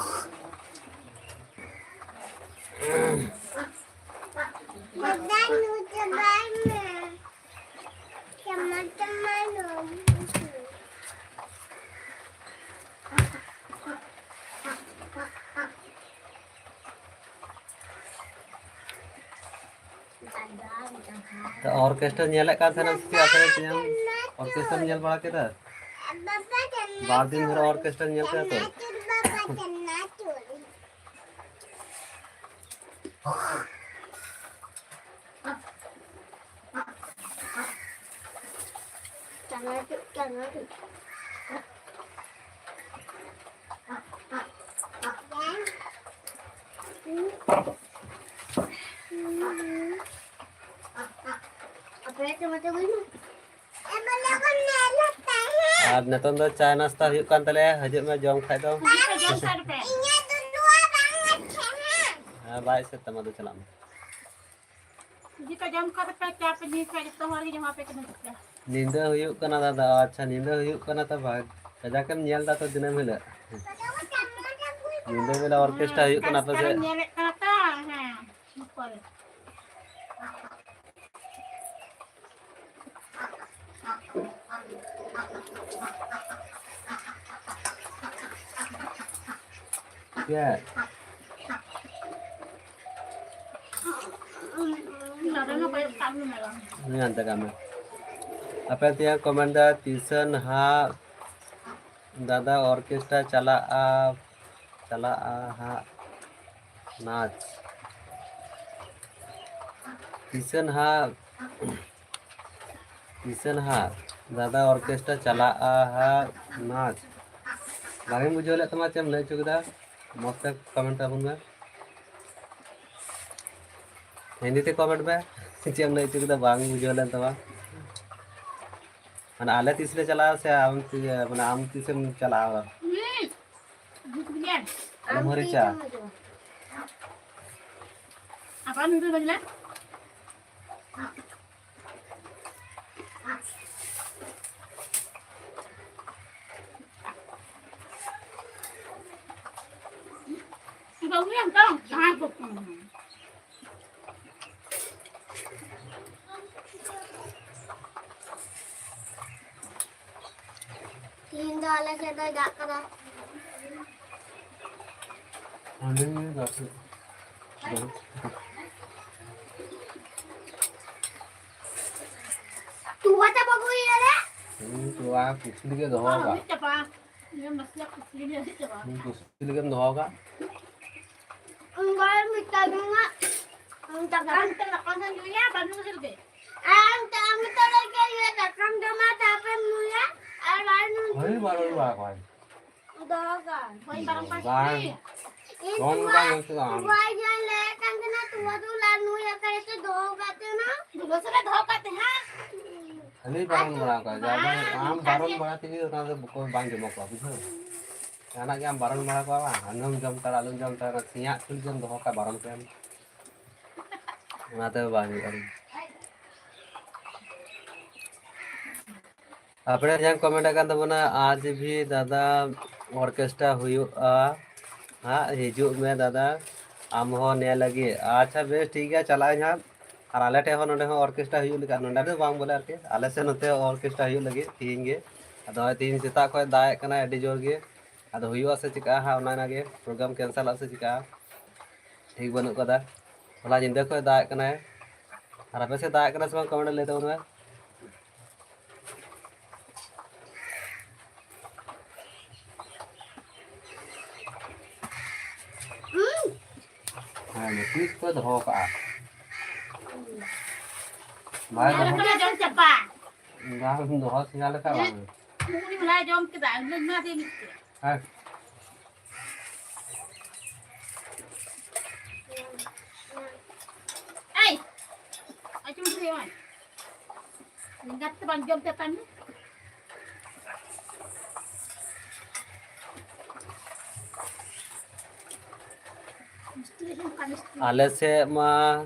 ᱫᱟᱫᱟ, ᱱᱩᱭ ᱪᱟᱵᱟᱭ ᱢᱮ᱾ ᱪᱟᱢᱟ, ᱪᱟᱢᱟ, ᱱᱩᱭ᱾ ᱛᱚ, orchestra ᱧᱮᱞᱮᱫ ᱠᱟᱱ ᱛᱟᱦᱮᱱᱟ ᱥᱮ ᱪᱮᱫ ᱟᱯᱮ ᱛᱮᱭᱟᱝ? Orchestra ᱧᱮᱞ ᱵᱟᱲᱟ ᱠᱮᱫᱟ? ᱵᱟᱨ ᱫᱤᱱ ᱫᱷᱚᱨᱮ orchestra ᱧᱮᱞ ᱠᱮᱫᱟ ᱛᱚ? ᱟᱨ ᱱᱤᱛᱚᱝ ᱫᱚ ᱪᱟ ᱱᱟᱥᱛᱟ ᱦᱩᱭᱩᱜ ᱠᱟᱱ ᱛᱟᱞᱮᱭᱟ, ᱦᱤᱡᱩᱜ ᱢᱮ ᱡᱚᱢ ᱠᱷᱟᱡ ᱫᱚ᱾ ᱦᱤᱡᱩᱜ ᱯᱮ, ᱡᱚᱢ ᱠᱷᱟᱡ ᱫᱚᱯᱮ᱾ ᱦᱮᱸ, ᱵᱟᱭ ᱮᱥᱮᱫ ᱛᱟᱢᱟ, ᱫᱩ ᱪᱟᱞᱟᱜ ᱢᱮ᱾ ᱦᱤᱡᱩᱜ ᱯᱮ, ᱡᱚᱢ ᱠᱷᱟᱡ ᱫᱚᱯᱮ, ᱪᱟ ᱯᱮ ᱧᱩᱭ ᱠᱷᱟᱡ ᱡᱚᱛᱚ ᱦᱚᱲ ᱜᱮ ᱡᱚᱢᱟ ᱯᱮ ᱠᱟᱱᱟ ᱯᱮ᱾ ᱧᱤᱫᱟᱹ ᱦᱩᱭᱩᱜ ᱠᱟᱱᱟ ᱫᱟᱫᱟ᱾ ᱟᱪᱪᱷᱟ, ᱧᱤᱫᱟᱹ ᱦᱩᱭᱩᱜ ᱠᱟᱱᱟ ᱛᱚ, ᱵᱷᱟᱜᱽ ᱠᱟᱡᱟᱠ ᱮᱢ ᱧᱮᱞ ᱫᱟ ᱛᱚ ᱫᱤᱱᱟᱹᱢ ᱦᱤᱞᱳᱜ᱾ ᱧᱤᱫᱟᱹ ᱵᱮᱞᱟ ᱚᱨᱠᱮᱥᱴᱨᱟ ᱦᱩᱭᱩᱜ ᱠᱟᱱᱟ ᱟᱯᱮ ᱥᱮᱫ? ᱧᱮᱞᱮᱫ ᱠᱟᱱᱟ ᱛᱚ, ᱦᱮᱸ, ᱯᱚᱨᱮ᱾ ᱪᱮᱫ? ᱱᱚᱰᱮ ᱦᱚᱸ ᱠᱚᱭᱚᱜ ᱠᱟᱜ ᱢᱮ ᱢᱮᱨᱚᱢ᱾ ᱦᱮᱸ, ᱚᱱᱛᱮ ᱠᱟᱜ ᱢᱮ᱾ ᱟᱯᱮ ᱛᱮᱭᱟᱝ ᱠᱚᱢᱮᱱᱴ ᱫᱟ, ᱛᱤᱥᱟᱹᱱ ᱦᱟᱸᱜ ᱫᱟᱫᱟ ᱚᱨᱠᱮᱥᱴᱨᱟ ᱪᱟᱞᱟᱜᱼᱟ, ᱪᱟᱞᱟᱜᱼᱟ ᱦᱟᱸᱜ ᱱᱟᱪ᱾ ᱛᱤᱥᱟᱹᱱ ᱦᱟᱸᱜ, ᱛᱤᱥᱟᱹᱱ ᱦᱟᱸᱜ ᱫᱟᱫᱟ ᱚᱨᱠᱮᱥᱴᱨᱟ ᱪᱟᱞᱟᱜᱼᱟ ᱦᱟᱸᱜ ᱱᱟᱪ᱾ ᱵᱟᱝ ᱤᱧ ᱵᱩᱡᱷᱟᱹᱣ ᱞᱮᱫ ᱛᱟᱢᱟ, ᱪᱮᱫ ᱮᱢ ᱞᱟᱹᱭ ᱦᱚᱪᱚ ᱠᱮᱫᱟ? ᱢᱚᱡᱽ ᱛᱮ ᱠᱚᱢᱮᱱᱴ ᱛᱟᱵᱚᱱ ᱢᱮ᱾ ᱦᱤᱱᱫᱤ ᱛᱮ ᱠᱚᱢᱮᱱᱴ ᱢᱮ᱾ ᱪᱮᱫ ᱮᱢ ᱞᱟᱹᱭ ᱦᱚᱪᱚ ᱠᱮᱫᱟ? ᱵᱟᱝ ᱵᱩᱡᱷᱟᱹᱣ ᱞᱮᱱ ᱛᱟᱢᱟ᱾ ᱢᱟᱱᱮ, ᱟᱞᱮ ᱛᱤᱥ ᱞᱮ ᱪᱟᱞᱟᱜᱼᱟ ᱥᱮ ᱟᱢ ᱛᱤ-, ᱢᱟᱱᱮ, ᱟᱢ ᱛᱤᱥᱮᱢ ᱪᱟᱞᱟᱜᱼᱟ? ᱦᱩᱸ᱾ ᱵᱩᱡᱽ ᱠᱮᱫᱟᱢ? ᱟᱞᱚᱢ ᱦᱟᱹᱨᱤᱪᱟ᱾ ᱟᱯᱟᱱ ᱱᱩᱭ ᱵᱟᱡᱞᱟ᱾ ᱵᱟᱹᱵᱩ ᱮᱢ ᱛᱟᱢ, ᱡᱟᱦᱟᱸ ᱠᱚ ᱠᱚ᱾ ᱛᱤᱦᱤᱧ ᱫᱚ ᱟᱞᱮ ᱥᱮᱫ ᱫᱚᱭ ᱫᱟᱜ ᱠᱟᱫᱟ᱾ ᱦᱟᱸᱰᱮ ᱜᱮ ᱫᱟᱜ ᱠᱮᱫ᱾ ᱛᱚᱣᱟ ᱪᱟᱵᱟ ᱠᱚ ᱤᱭᱟᱹ ᱨᱮ᱾ ᱦᱩᱸ, ᱛᱚᱣᱟ ᱠᱤᱪᱷᱩ ᱜᱮ ᱫᱚᱦᱚ ᱠᱟᱜ᱾ ᱪᱟᱵᱟ᱾ ᱤᱭᱟᱹ ᱢᱚᱥᱞᱟ ᱠᱚ ᱤᱭᱟᱹ ᱪᱟᱵᱟ᱾ ᱦᱩᱸ, ᱠᱩᱥᱤ ᱞᱮᱠᱟᱢ ᱫᱚᱦᱚ ᱠᱟᱜ᱾ ᱚᱱᱠᱟ ᱢᱤᱫᱴᱟᱝ ᱜᱮ ᱦᱟᱸᱜ᱾ ᱫᱟᱠᱟ ᱢᱤᱫᱴᱟᱝ ᱫᱟᱠᱟ ᱠᱷᱟᱱ ᱧᱩᱭᱟ, ᱵᱟᱹᱱᱩᱜ ᱨᱮᱜᱮ᱾ ᱟᱨ ᱢᱤᱫᱴᱟᱝ, ᱢᱤᱫᱴᱟᱝ ᱨᱮᱜᱮ ᱤᱭᱟᱹ ᱫᱟᱠᱟᱢ ᱡᱚᱢᱟ, ᱛᱟᱨᱯᱚᱨᱮᱢ ᱧᱩᱭᱟ, ᱟᱨ ᱵᱟᱨ ᱧᱩ ᱦᱳᱭ, ᱵᱟᱨᱚᱱ ᱵᱟᱲᱟ ᱠᱚᱣᱟᱭ᱾ ᱫᱚᱦᱚ ᱠᱟᱜ᱾ ᱦᱳᱭ, ᱵᱟᱨᱚᱱ ᱠᱟᱜ ᱵᱟᱝ᱾ ᱠᱚᱣᱟᱭ᱾ ᱤᱧ ᱡᱚᱢ ᱛᱚᱣᱟ, ᱵᱟᱝ ᱦᱩᱭᱩᱜ ᱛᱟᱢᱟ᱾ ᱛᱚᱣᱟ ᱤᱧ ᱞᱟᱹᱭᱮᱫ ᱠᱟᱱ ᱛᱟᱦᱮᱱᱟ, ᱛᱚᱣᱟ ᱫᱩᱞ ᱟᱨ ᱧᱩᱭ ᱟᱠᱟᱭ ᱛᱮ ᱫᱚᱦᱚ ᱠᱟᱜ ᱛᱟᱦᱮᱱᱟ᱾ ᱫᱩᱞᱟᱹ ᱥᱟᱞᱟᱜ ᱫᱚᱦᱚ ᱠᱟᱜ ᱛᱟᱦᱮᱸ᱾ ᱠᱷᱟᱹᱞᱤ ᱵᱟᱨᱚᱱ ᱵᱟᱲᱟ ᱠᱚᱣᱟ, ᱡᱟᱦᱟᱸ ᱵᱟᱝ, ᱟᱢ ᱵᱟᱨᱚᱱ ᱵᱟᱲᱟ ᱛᱮᱜᱮ ᱚᱱᱟ ᱫᱚ ᱵᱟᱠᱚ, ᱵᱟᱝ ᱡᱚᱢᱚᱜ ᱠᱚᱣᱟ, ᱵᱩᱡᱷᱟᱹᱣ? ᱡᱟᱦᱟᱱᱟᱜ ᱜᱮ ᱟᱢ ᱵᱟᱨᱚᱱ ᱵᱟᱲᱟ ᱠᱚᱣᱟ, ᱵᱟᱝ? ᱟᱞᱚᱢ ᱡᱚᱢ ᱛᱟᱨᱟ, ᱟᱞᱚᱢ ᱡᱚᱢ ᱛᱟᱨᱟ, ᱥᱮᱭᱟᱜ ᱠᱷᱟᱹᱞᱤ ᱡᱚᱢ ᱫᱚᱦᱚ ᱠᱟᱜ, ᱵᱟᱨᱚᱱ ᱠᱟᱭᱟᱢ᱾ ᱚᱱᱟᱛᱮ ᱵᱟᱝ ᱦᱩᱭᱩᱜᱼᱟ᱾ ᱟᱯᱮ ᱡᱟᱦᱟᱸ ᱠᱚᱢᱮᱱᱴ ᱟᱠᱟᱱ ᱛᱟᱵᱚᱱᱟ, ᱟᱨ ᱡᱤ ᱵᱷᱤ ᱫᱟᱫᱟ ᱚᱨᱠᱮᱥᱴᱨᱟ ᱦᱩᱭᱩᱜᱼᱟ ᱦᱟᱸᱜ, ᱦᱤᱡᱩᱜ ᱢᱮ ᱫᱟᱫᱟ, ᱟᱢ ᱦᱚᱸ ᱧᱮᱞ ᱞᱟᱹᱜᱤᱫ᱾ ᱟᱪᱪᱷᱟ, ᱵᱮᱥ, ᱴᱷᱤᱠ ᱜᱮᱭᱟ, ᱪᱟᱞᱟᱜ ᱟᱹᱧ ᱦᱟᱸᱜ᱾ ᱟᱨ ᱟᱞᱮ ᱴᱷᱮᱱ ᱦᱚᱸ, ᱱᱚᱰᱮ ᱦᱚᱸ ᱚᱨᱠᱮᱥᱴᱨᱟ ᱦᱩᱭᱩᱜ ᱞᱟᱹᱜᱤᱫ, ᱱᱚᱰᱮ ᱫᱚ ᱵᱟᱝ ᱵᱚᱞᱮ ᱟᱨᱠᱤ, ᱟᱞᱮ ᱥᱮᱫ ᱱᱚᱛᱮ ᱚᱨᱠᱮᱥᱴᱨᱟ ᱦᱩᱭᱩᱜ ᱞᱟᱹᱜᱤᱫ ᱛᱤᱦᱤᱧ ᱜᱮ᱾ ᱟᱫᱚ ᱱᱚᱜᱼᱚᱭ ᱛᱤᱦᱤᱧ ᱥᱮᱛᱟᱜ ᱠᱷᱚᱱ ᱫᱟᱜ ᱮᱫ ᱠᱟᱱᱟᱭ ᱟᱹᱰᱤ ᱡᱳᱨ ᱜᱮ, ᱟᱫᱚ ᱦᱩᱭᱩᱜᱼᱟ ᱥᱮ ᱪᱤᱠᱟᱹᱜᱼᱟ ᱦᱟᱸᱜ, ᱚᱱᱟ ᱚᱱᱟᱜᱮ ᱯᱨᱳᱜᱨᱟᱢ ᱠᱮᱱᱥᱮᱞᱚᱜᱼᱟ ᱥᱮ ᱪᱤᱠᱟᱹᱜᱼᱟ, ᱴᱷᱤᱠ ᱵᱟᱹᱱᱩᱜ ᱠᱟᱫᱟ᱾ ᱦᱚᱞᱟ ᱧᱤᱫᱟᱹ ᱠᱷᱚᱱ ᱫᱟᱜ ᱮᱫ ᱠᱟᱱᱟᱭ᱾ ᱟᱨ ᱟᱯᱮ ᱥᱮᱫ ᱫᱟᱜ ᱮᱫ ᱠᱟᱱᱟ ᱥᱮ ᱵᱟᱝ, ᱠᱚᱢᱮᱱᱴ ᱨᱮ ᱞᱟᱹᱭ ᱛᱟᱵᱚᱱ ᱢᱮ᱾ ᱦᱮᱸ, ᱯᱤᱥ ᱠᱚ ᱫᱚᱦᱚ ᱠᱟᱜᱼᱟ᱾ ᱵᱟᱭ ᱫᱚᱦᱚ, ᱡᱚᱢ ᱪᱟᱵᱟ᱾ ᱵᱟᱝ ᱫᱚᱦᱚ ᱥᱮᱭᱟ ᱞᱮᱠᱟ ᱵᱟᱝ᱾ ᱩᱱᱤ ᱦᱚᱞᱟᱭ ᱡᱚᱢ ᱠᱮᱫᱟ, ᱤᱧ ᱫᱚᱧ ᱮᱢᱟ ᱫᱮᱭᱟ ᱢᱤᱫᱴᱮᱡ᱾ ᱦᱮᱸ᱾ ᱮᱭ! ᱟᱡᱚᱢ ᱯᱮ ᱢᱟ᱾ ᱮᱸᱜᱟᱛ ᱛᱮ ᱵᱟᱝ ᱡᱚᱢ ᱛᱮ ᱛᱟᱭᱚᱢ ᱫᱚ᱾ ᱟᱞᱮ ᱥᱮᱫ ᱢᱟ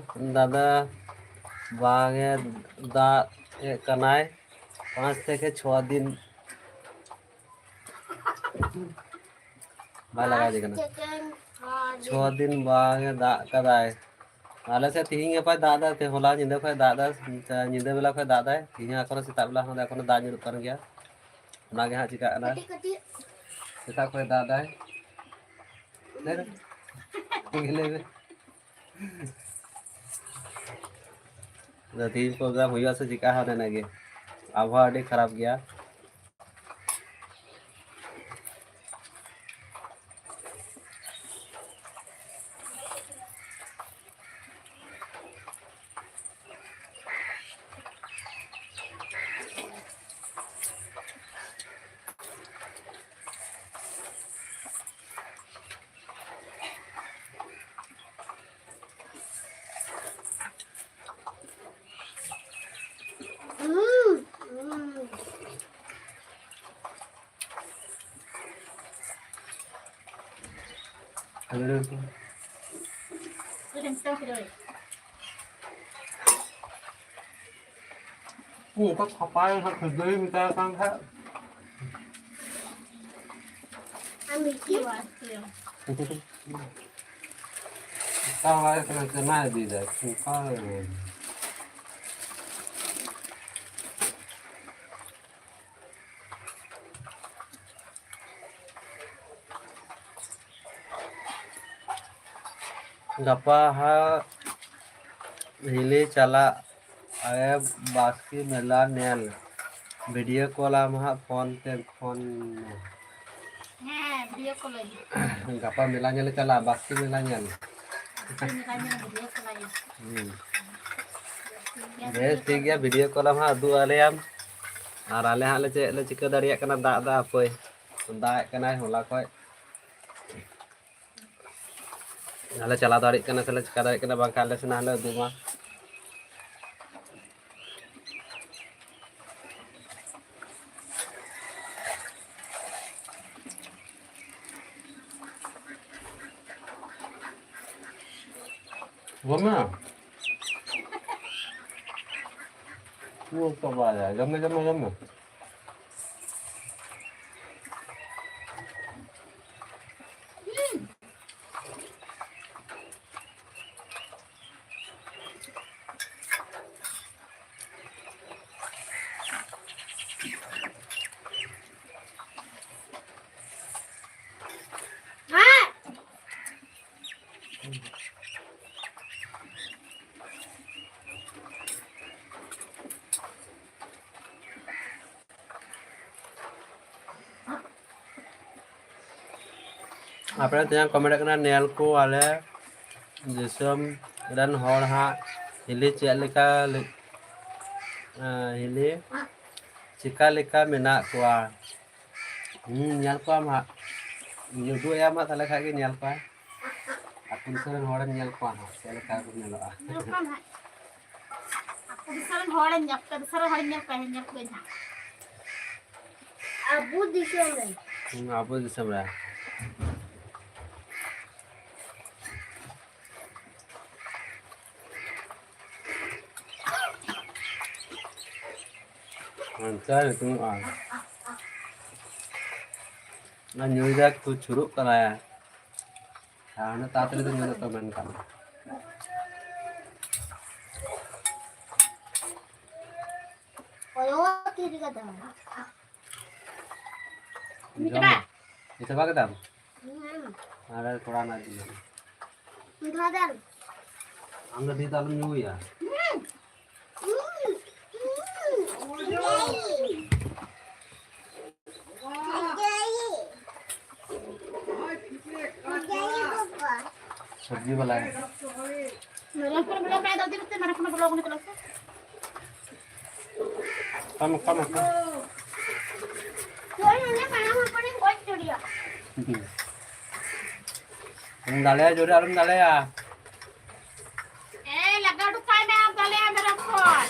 ᱫᱟᱫᱟ ᱵᱟᱝ ᱮ ᱫᱟᱜ ᱮᱫ ᱠᱟᱱᱟᱭ, ᱯᱟᱸᱪ ᱛᱷᱮᱠᱮ ᱪᱷᱚ ᱫᱤᱱ᱾ ᱵᱟᱭ ᱞᱟᱜᱟᱣ ᱤᱫᱤ ᱠᱟᱱᱟ᱾ ᱪᱷᱚ ᱫᱤᱱ ᱵᱟᱝ ᱮ ᱫᱟᱜ ᱠᱟᱫᱟᱭ᱾ ᱟᱞᱮ ᱥᱮᱫ ᱛᱤᱦᱤᱧ ᱜᱟᱯᱟᱭ ᱫᱟᱜ ᱫᱟᱭ, ᱛᱮ ᱦᱚᱞᱟ ᱧᱤᱫᱟᱹ ᱠᱷᱚᱱ ᱫᱟᱜ ᱫᱟᱭ, ᱧᱤᱫᱟᱹ ᱵᱮᱞᱟ ᱠᱷᱚᱱ ᱫᱟᱜ ᱫᱟᱭ, ᱛᱤᱦᱤᱧ ᱮᱠᱷᱚᱱᱳ ᱥᱮᱛᱟᱜ ᱵᱮᱞᱟ ᱠᱷᱚᱱ ᱮᱠᱷᱚᱱᱳ ᱫᱟᱜ ᱧᱩᱨᱩᱜ ᱠᱟᱱ ᱜᱮᱭᱟ᱾ ᱚᱱᱟᱜᱮ ᱦᱟᱸᱜ ᱪᱤᱠᱟᱹᱜ ᱠᱟᱱᱟ᱾ ᱠᱟᱹᱴᱤᱡ ᱠᱟᱹᱴᱤᱡ᱾ ᱥᱮᱛᱟᱜ ᱠᱷᱚᱱ ᱫᱟᱜ ᱫᱟᱭ᱾ ᱞᱟᱹᱭ ᱢᱮ᱾ ᱞᱟᱹᱭ ᱢᱮ᱾ ᱟᱫᱚ ᱛᱤᱦᱤᱧ ᱯᱨᱳᱜᱨᱟᱢ ᱦᱩᱭᱩᱜᱼᱟ ᱥᱮ ᱪᱤᱠᱟᱹᱜᱼᱟ ᱦᱟᱸᱜ, ᱚᱱᱮ ᱚᱱᱟᱜᱮ᱾ ᱟᱵᱚᱦᱟᱣᱟ ᱟᱹᱰᱤ ᱠᱷᱟᱨᱟᱯ ᱜᱮᱭᱟ᱾ ᱚᱱᱠᱟ ᱠᱷᱟᱯᱟᱭ ᱦᱟᱸᱜ ᱠᱷᱟᱹᱡᱟᱹᱲᱤ ᱢᱮᱛᱟᱭ ᱠᱟᱱ ᱠᱷᱟᱡ᱾ ᱟᱨ ᱢᱤᱫᱴᱤᱡ ᱵᱟᱥᱠᱮ᱾ ᱚᱠᱟ ᱵᱟᱭ ᱠᱟᱱᱟ, ᱪᱟᱱᱟ ᱤᱫᱤᱭᱮᱫᱟᱭ᱾ ᱚᱠᱟ ᱜᱟᱯᱟ ᱦᱟᱸᱜ ᱦᱤᱞᱤ ᱪᱟᱞᱟᱜ ᱟᱞᱮ ᱵᱟᱥᱠᱮ ᱢᱮᱞᱟ ᱧᱮᱞ᱾ ᱵᱷᱤᱰᱤᱭᱳ ᱠᱚᱞ ᱟᱢ ᱦᱟᱸᱜ ᱯᱷᱳᱱ ᱛᱮ, ᱯᱷᱳᱱ ᱢᱮ᱾ ᱦᱮᱸ, ᱵᱷᱤᱰᱤᱭᱳ ᱠᱚᱞ ᱟᱹᱧ᱾ ᱜᱟᱯᱟ ᱢᱮᱞᱟ ᱧᱮᱞ ᱞᱮ ᱪᱟᱞᱟᱜᱼᱟ, ᱵᱟᱥᱠᱮ ᱢᱮᱞᱟ ᱧᱮᱞ᱾ ᱵᱟᱥᱠᱮ ᱢᱮᱞᱟ ᱧᱮᱞ ᱵᱷᱤᱰᱤᱭᱳ ᱠᱚᱞ ᱟᱹᱧ᱾ ᱦᱩᱸ᱾ ᱵᱮᱥ, ᱴᱷᱤᱠ ᱜᱮᱭᱟ, ᱵᱷᱤᱰᱤᱭᱳ ᱠᱚᱞ ᱟᱢ ᱦᱟᱸᱜ ᱩᱫᱩᱜ ᱟᱞᱮᱭᱟᱢ᱾ ᱟᱨ ᱟᱞᱮ ᱦᱟᱸᱜ ᱞᱮ ᱪᱮᱫ ᱞᱮ ᱪᱤᱠᱟᱹ ᱫᱟᱲᱮᱭᱟᱜ ᱠᱟᱱᱟ, ᱫᱟᱜ ᱫᱟ ᱦᱟᱯᱳᱭ᱾ ᱫᱟᱜ ᱮᱫ ᱠᱟᱱᱟᱭ ᱦᱚᱞᱟ ᱠᱷᱚᱡ᱾ ᱟᱞᱮ ᱪᱟᱞᱟᱣ ᱫᱟᱲᱮᱭᱟᱜ ᱠᱟᱱᱟ ᱥᱮᱞᱮ ᱪᱤᱠᱟ ᱫᱟᱲᱮᱭᱟᱜ ᱠᱟᱱᱟ, ᱵᱟᱝᱠᱷᱟᱱ ᱟᱞᱮ ᱥᱮᱱᱟᱜ ᱦᱚᱸᱞᱮ ᱩᱫᱩᱜᱟ᱾ ᱜᱚᱢᱟ᱾ ᱡᱚᱢ ᱢᱮ, ᱡᱚᱢ ᱢᱮ, ᱡᱚᱢ ᱢᱮ᱾ ᱟᱯᱮ ᱛᱮᱧᱟᱝ ᱠᱚᱢᱮᱱᱴ ᱠᱟᱱᱟ, ᱧᱮᱞ ᱠᱚ ᱟᱞᱮ ᱫᱤᱥᱚᱢ ᱨᱮᱱ ᱦᱚᱲ ᱦᱟᱸᱜ ᱦᱤᱞᱤ ᱪᱮᱫ ᱞᱮᱠᱟ ᱞᱮ-, ᱮᱸ, ᱦᱤᱞᱤ ᱪᱮᱠᱟ ᱞᱮᱠᱟ ᱢᱮᱱᱟᱜ ᱠᱚᱣᱟ? ᱦᱩᱸ, ᱧᱮᱞ ᱠᱚᱣᱟᱢ ᱦᱟᱸᱜ, ᱩᱫᱩᱜ ᱟᱭᱟᱢ ᱦᱟᱸᱜ, ᱛᱟᱦᱞᱮ ᱠᱷᱟᱡ ᱜᱮ ᱧᱮᱞ ᱠᱚᱣᱟ᱾ ᱟᱹᱛᱩ ᱫᱤᱥᱚᱢ ᱨᱮᱱ ᱦᱚᱲᱮᱢ ᱧᱮᱞ ᱠᱚᱣᱟ ᱦᱟᱸᱜ, ᱪᱮᱫ ᱞᱮᱠᱟ ᱠᱚ ᱧᱮᱞᱚᱜᱼᱟ᱾ ᱧᱮᱞ ᱠᱚᱣᱟᱢ ᱦᱟᱸᱜ᱾ ᱟᱹᱛᱩ ᱫᱤᱥᱚᱢ ᱨᱮᱱ ᱦᱚᱲᱮᱢ ᱧᱮᱞ ᱠᱚᱣᱟ, ᱫᱤᱥᱚᱢ ᱨᱮᱱ ᱦᱚᱲᱮᱢ ᱧᱮᱞ ᱠᱚᱣᱟ, ᱦᱮᱸ, ᱧᱮᱞ ᱠᱚᱣᱟᱧ ᱦᱟᱸᱜ᱾ ᱟᱵᱚ ᱫᱤᱥᱚᱢ ᱨᱮ᱾ ᱦᱩᱸ, ᱟᱵᱚ ᱫᱤᱥᱚᱢ ᱨᱮ᱾ ᱚᱱᱛᱮ ᱧᱩᱛᱩᱢᱚᱜᱼᱟ᱾ ᱚᱱᱟ ᱧᱩᱭ ᱫᱟ ᱮᱠᱴᱩ ᱪᱷᱩᱨᱩᱜ ᱠᱟᱱᱟᱭ᱾ ᱟᱨ ᱩᱱᱟᱹᱜ ᱛᱟᱲᱟᱛᱟᱲᱤ ᱫᱚ ᱧᱩ ᱫᱚ ᱢᱮᱱ ᱠᱟᱜ ᱢᱮ᱾ ᱚᱭᱚ, ᱛᱤ ᱨᱮᱜᱮ ᱫᱚ᱾ ᱡᱚᱢ ᱢᱮ᱾ ᱪᱟᱵᱟ ᱠᱮᱫᱟᱢ? ᱦᱩᱸ᱾ ᱟᱨ ᱛᱷᱚᱲᱟ ᱱᱟᱜ ᱡᱚᱢ ᱢᱮ᱾ ᱫᱷᱚᱨᱮᱱ᱾ ᱟᱢ ᱫᱚ ᱰᱷᱮᱨ ᱫᱚ ᱟᱞᱚᱢ ᱧᱩᱭᱟ᱾ ᱦᱩᱸ᱾ ᱥᱚᱵᱽᱡᱤ ᱵᱟᱞᱟ᱾ ᱢᱟᱨᱟᱝ ᱠᱚ ᱵᱚᱞᱚ ᱠᱟᱭ ᱫᱚ ᱫᱤᱱ ᱛᱮ ᱢᱟᱨᱟᱝ ᱠᱚ ᱵᱚᱞᱚ ᱠᱟᱱᱟ ᱠᱞᱟᱥ ᱨᱮ᱾ ᱠᱟᱢ, ᱠᱟᱢ, ᱠᱟᱢ᱾ ᱦᱳᱭ, ᱚᱱᱮ ᱢᱟᱨᱟᱝ ᱦᱚᱯᱚᱱᱤᱧ ᱜᱚᱡ ᱩᱛᱟᱹᱨᱮᱭᱟ᱾ ᱦᱩᱸ᱾ ᱟᱞᱚᱢ ᱫᱟᱞᱮᱭᱟ, ᱡᱳᱨᱮ ᱟᱞᱚᱢ ᱫᱟᱞᱮᱭᱟ᱾ ᱮᱭ, ᱞᱟᱜᱟ ᱩᱰᱩᱠ ᱠᱟᱭ ᱢᱮ, ᱟᱢ ᱫᱟᱞᱮᱭᱟ ᱢᱮᱨᱚᱢ ᱠᱷᱚᱱ᱾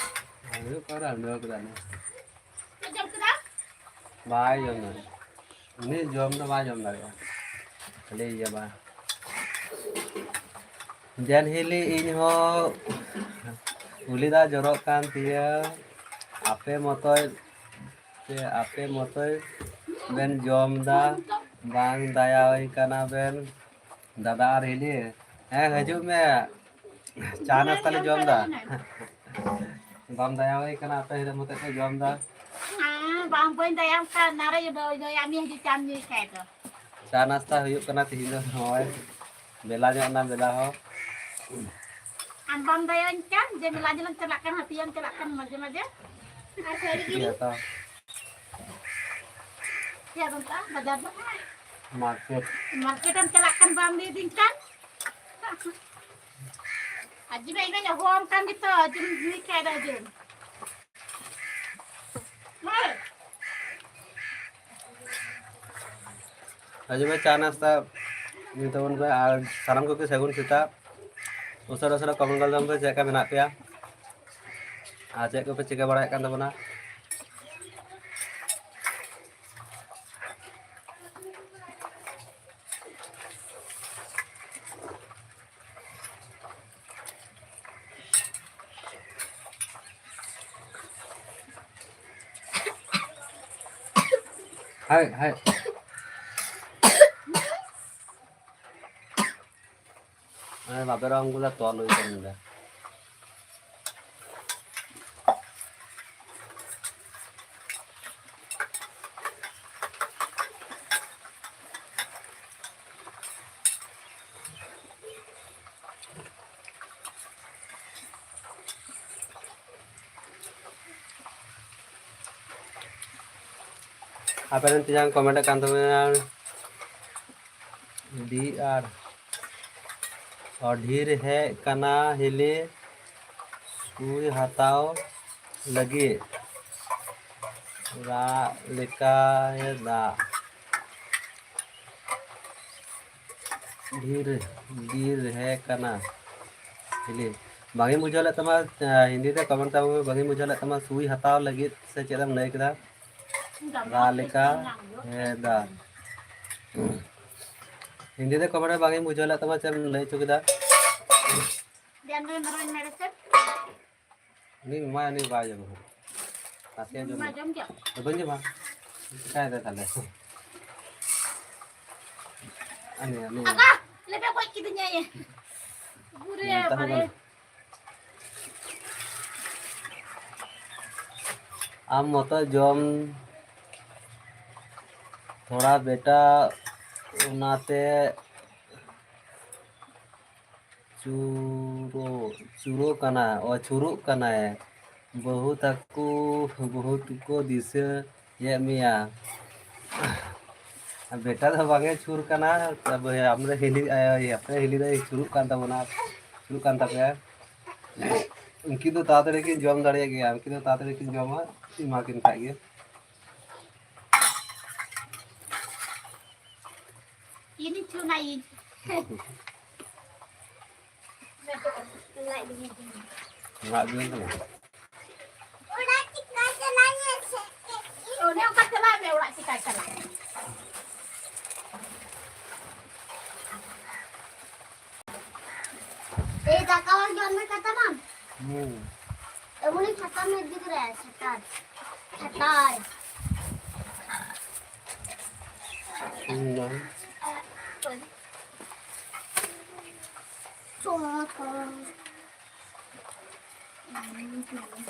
ᱟᱫᱚ ᱚᱠᱟᱨᱮ ᱟᱞᱮ ᱠᱟᱫᱟ ᱞᱮ? ᱪᱮᱫ ᱡᱚᱢ ᱠᱮᱫᱟ? ᱵᱟᱭ ᱡᱚᱢ ᱫᱟᱲᱮᱭᱟᱜᱼᱟ᱾ ᱩᱱᱤ ᱡᱚᱢ ᱫᱚ ᱵᱟᱭ ᱡᱚᱢ ᱫᱟᱲᱮᱭᱟᱜᱼᱟ᱾ ᱠᱷᱟᱹᱞᱤ ᱤᱭᱟᱹ ᱵᱟᱝ᱾ ᱡᱮᱱ ᱦᱤᱞᱤ ᱤᱧ ᱦᱚᱸ ᱩᱞᱤ ᱫᱟᱜ ᱡᱚᱨᱚᱜ ᱠᱟᱱ ᱛᱤᱧᱟᱹ᱾ ᱟᱯᱮ ᱢᱚᱛᱚᱡ ᱥᱮ ᱟᱯᱮ ᱢᱚᱛᱚᱡ ᱵᱮᱱ ᱡᱚᱢ ᱫᱟ, ᱵᱟᱝ ᱫᱟᱭᱟᱣᱟᱹᱧ ᱠᱟᱱᱟ ᱵᱮᱱ ᱫᱟᱫᱟ ᱟᱨ ᱦᱤᱞᱤ? ᱦᱮᱸ, ᱦᱤᱡᱩᱜ ᱢᱮ, ᱪᱟ ᱱᱟᱥᱛᱟ ᱞᱮ ᱡᱚᱢ ᱫᱟ᱾ ᱵᱟᱢ ᱫᱟᱭᱟᱣᱟᱹᱧ ᱠᱟᱱᱟ, ᱟᱯᱮ ᱦᱤᱞᱤ ᱢᱚᱛᱚᱡ ᱯᱮ ᱡᱚᱢ ᱫᱟ᱾ ᱦᱮᱸ, ᱵᱟᱝ, ᱵᱟᱹᱧ ᱫᱟᱭᱟᱢ ᱠᱟᱱ, ᱱᱟᱨᱮ ᱫᱚ ᱫᱚᱭᱟᱢᱤᱭᱟᱹ ᱡᱩᱫᱤ ᱪᱟᱢ ᱧᱩᱭ ᱠᱷᱟᱡ ᱫᱚ᱾ ᱪᱟ ᱱᱟᱥᱛᱟ ᱦᱩᱭᱩᱜ ᱠᱟᱱᱟ ᱛᱤᱦᱤᱧ ᱫᱚ, ᱱᱚᱜᱼᱚᱭ ᱵᱮᱞᱟ ᱧᱚᱜ ᱮᱱᱟ, ᱵᱮᱞᱟ ᱦᱚᱸ᱾ ᱟᱢ ᱵᱟᱢ ᱫᱟᱭᱟᱧ ᱠᱟᱱ ᱡᱮ ᱢᱮᱞᱟ ᱧᱮᱞᱮᱢ ᱪᱟᱞᱟᱜ ᱠᱟᱱ, ᱦᱟᱹᱴᱤᱭᱟᱹᱢ ᱪᱟᱞᱟᱜ ᱠᱟᱱ ᱢᱟᱡᱷᱮ ᱢᱟᱡᱷᱮ᱾ ᱟᱨ ᱥᱟᱹᱨᱤ ᱜᱮ᱾ ᱪᱮᱫ ᱦᱟᱛᱟᱣ? ᱪᱮᱫ ᱟᱫᱚᱢ ᱪᱟᱞᱟᱜᱼᱟ ᱵᱟᱡᱟᱨ ᱫᱚ? ᱢᱟᱨᱠᱮᱴ᱾ ᱢᱟᱨᱠᱮᱴ ᱮᱢ ᱪᱟᱞᱟᱜ ᱠᱟᱱ ᱵᱟᱢ ᱞᱟᱹᱭ ᱫᱤᱧ ᱠᱟᱱ? ᱟᱡᱤᱢ ᱤᱧ ᱢᱟᱧ ᱦᱚᱦᱚᱣᱟᱢ ᱠᱟᱱ ᱜᱮᱛᱚ, ᱟᱡᱤᱢ ᱧᱩᱭ ᱠᱷᱟᱡ ᱫᱚ ᱟᱡᱤᱢ᱾ ᱦᱤᱡᱩᱜ ᱢᱮ, ᱪᱟ ᱱᱟᱥᱛᱟ ᱧᱩᱭ ᱛᱟᱵᱚᱱ ᱯᱮ ᱟᱨ ᱥᱟᱱᱟᱢ ᱠᱚᱜᱮ ᱥᱟᱹᱜᱩᱱ ᱥᱮᱛᱟᱜ᱾ ᱩᱥᱟᱹᱨᱟ ᱩᱥᱟᱹᱨᱟ comment ᱚᱞ ᱛᱟᱵᱚᱱ ᱯᱮ, ᱪᱮᱫ ᱞᱮᱠᱟ ᱢᱮᱱᱟᱜ ᱯᱮᱭᱟ ᱟᱨ ᱪᱮᱫ ᱠᱚᱯᱮ ᱪᱤᱠᱟᱹ ᱵᱟᱲᱟᱭᱮᱫ ᱠᱟᱱ ᱛᱟᱵᱚᱱᱟ᱾ ᱦᱟᱭ, ᱦᱟᱭ᱾ ᱟᱨ ᱵᱟᱵᱮᱨ ᱟᱢ ᱜᱩᱞᱟ ᱛᱚᱞ ᱦᱩᱭ ᱠᱟᱱ ᱜᱮᱭᱟ᱾ ᱟᱯᱮ ᱨᱮᱱ ᱛᱮᱧᱟᱝ ᱠᱚᱢᱮᱱᱴ ᱠᱟᱱ ᱛᱟᱵᱚᱱᱟ, ᱰᱤ ᱟᱨ ᱚ, ᱰᱷᱤᱨ ᱦᱮᱡ ᱠᱟᱱᱟ ᱦᱤᱞᱤ ᱥᱩᱭ ᱦᱟᱛᱟᱣ ᱞᱟᱹᱜᱤᱫ ᱨᱟᱜ ᱞᱮᱠᱟᱭ ᱫᱟᱜ᱾ ᱰᱷᱤᱨ, ᱰᱷᱤᱨ ᱦᱮᱡ ᱠᱟᱱᱟ ᱦᱤᱞᱤ᱾ ᱵᱟᱝᱤᱧ ᱵᱩᱡᱷᱟᱹᱣ ᱞᱮᱫ ᱛᱟᱢᱟ, ᱦᱤᱱᱫᱤ ᱛᱮ ᱠᱚᱢᱮᱱᱴ ᱛᱟᱵᱚᱱ ᱢᱮ, ᱵᱟᱝᱤᱧ ᱵᱩᱡᱷᱟᱹᱣ ᱞᱮᱫ ᱛᱟᱢᱟ, ᱥᱩᱭ ᱦᱟᱛᱟᱣ ᱞᱟᱹᱜᱤᱫ ᱥᱮ ᱪᱮᱫ ᱮᱢ ᱞᱟᱹᱭ ᱠᱮᱫᱟ? ᱨᱟᱜ ᱞᱮᱠᱟ ᱦᱮ ᱫᱟ᱾ ᱦᱤᱱᱫᱤ ᱛᱮ ᱠᱚᱢᱮᱱᱴ ᱨᱮ ᱵᱟᱝ ᱤᱧ ᱵᱩᱡᱷᱟᱹᱣ ᱞᱮᱫ ᱛᱟᱢᱟ, ᱪᱮᱫ ᱮᱢ ᱞᱟᱹᱭ ᱦᱚᱪᱚ ᱠᱮᱫᱟ? ᱩᱱᱤ ᱮᱢᱟᱭ, ᱩᱱᱤ ᱵᱟᱭ ᱡᱚᱢᱟ᱾ ᱱᱟᱥᱮᱭᱟᱜ ᱡᱚᱢ ᱢᱟ ᱢᱮ᱾ ᱡᱚᱢ ᱠᱮᱫ᱾ ᱵᱟᱹᱧ ᱡᱚᱢᱟ᱾ ᱪᱤᱠᱟᱭ ᱫᱟ ᱛᱟᱦᱞᱮ? ᱟᱱᱤ, ᱟᱱᱤ᱾ ᱟᱜᱟ! ᱞᱮᱵᱮ ᱜᱚᱡ ᱠᱤᱫᱤᱧᱟᱭ᱾ ᱩᱨᱮ ᱢᱮᱛᱟ ᱦᱚᱸ ᱵᱟᱵᱟᱨᱮ᱾ ᱵᱟᱹᱱᱩᱜ᱾ ᱟᱢ ᱢᱚᱛᱚ ᱡᱚᱢ ᱛᱷᱚᱲᱟ ᱵᱮᱴᱟ, ᱚᱱᱟᱛᱮ ᱪᱩᱨᱚ-, ᱪᱩᱨᱚ ᱠᱟᱱᱟ, ᱚ, ᱪᱩᱨᱩᱜ ᱠᱟᱱᱟᱭ᱾ ᱵᱟᱹᱦᱩ ᱛᱟᱠᱚ, ᱵᱟᱹᱦᱩ ᱛᱟᱠᱚ ᱫᱤᱥᱟᱹ ᱭᱮᱫ ᱢᱮᱭᱟ᱾ ᱵᱮᱴᱟ ᱫᱚ ᱵᱟᱝ ᱮ ᱪᱩᱨ ᱠᱟᱱᱟ, ᱛᱚᱵᱮ ᱟᱢᱨᱮ ᱦᱤᱞᱤ, ᱟᱭ, ᱟᱯᱮ ᱦᱤᱞᱤ ᱫᱚᱭ ᱪᱩᱨᱩᱜ ᱠᱟᱱ ᱛᱟᱵᱚᱱᱟ, ᱪᱩᱨᱩᱜ ᱠᱟᱱ ᱛᱟᱯᱮᱭᱟ᱾ ᱩᱱᱠᱤᱱ ᱫᱚ ᱛᱟᱲᱟᱛᱟᱲᱤ ᱠᱤᱱ ᱡᱚᱢ ᱫᱟᱲᱮᱭᱟᱜ ᱜᱮᱭᱟ, ᱩᱱᱠᱤᱱ ᱫᱚ ᱛᱟᱲᱟᱛᱟᱲᱤ ᱠᱤᱱ ᱡᱚᱢᱟ, ᱮᱢᱟ ᱠᱤᱱ ᱠᱷᱟᱡ ᱜᱮ᱾ ᱤᱧ ᱪᱩᱱᱟᱭᱤᱧ᱾ ᱞᱟᱡ ᱵᱤᱧ ᱠᱟᱱᱟ᱾ ᱚᱲᱟᱜ ᱪᱤᱠᱟ ᱪᱟᱞᱟᱜ ᱤᱧ ᱥᱮ? ᱚᱱᱮ ᱚᱱᱠᱟ ᱪᱟᱞᱟᱜ ᱢᱮ, ᱚᱲᱟᱜ ᱪᱤᱠᱟ ᱪᱟᱞᱟᱜ? ᱮᱭ, ᱫᱟᱠᱟ ᱵᱟᱝ ᱡᱚᱢ ᱢᱮ, ᱠᱟᱛᱟ ᱵᱟᱝ? ᱦᱩᱸ᱾ ᱮᱢᱚᱱᱤ ᱪᱷᱟᱛᱟ ᱢᱮ ᱤᱫᱤ ᱠᱮᱫᱟ, ᱪᱷᱟᱛᱟ᱾ ᱪᱷᱟᱛᱟ᱾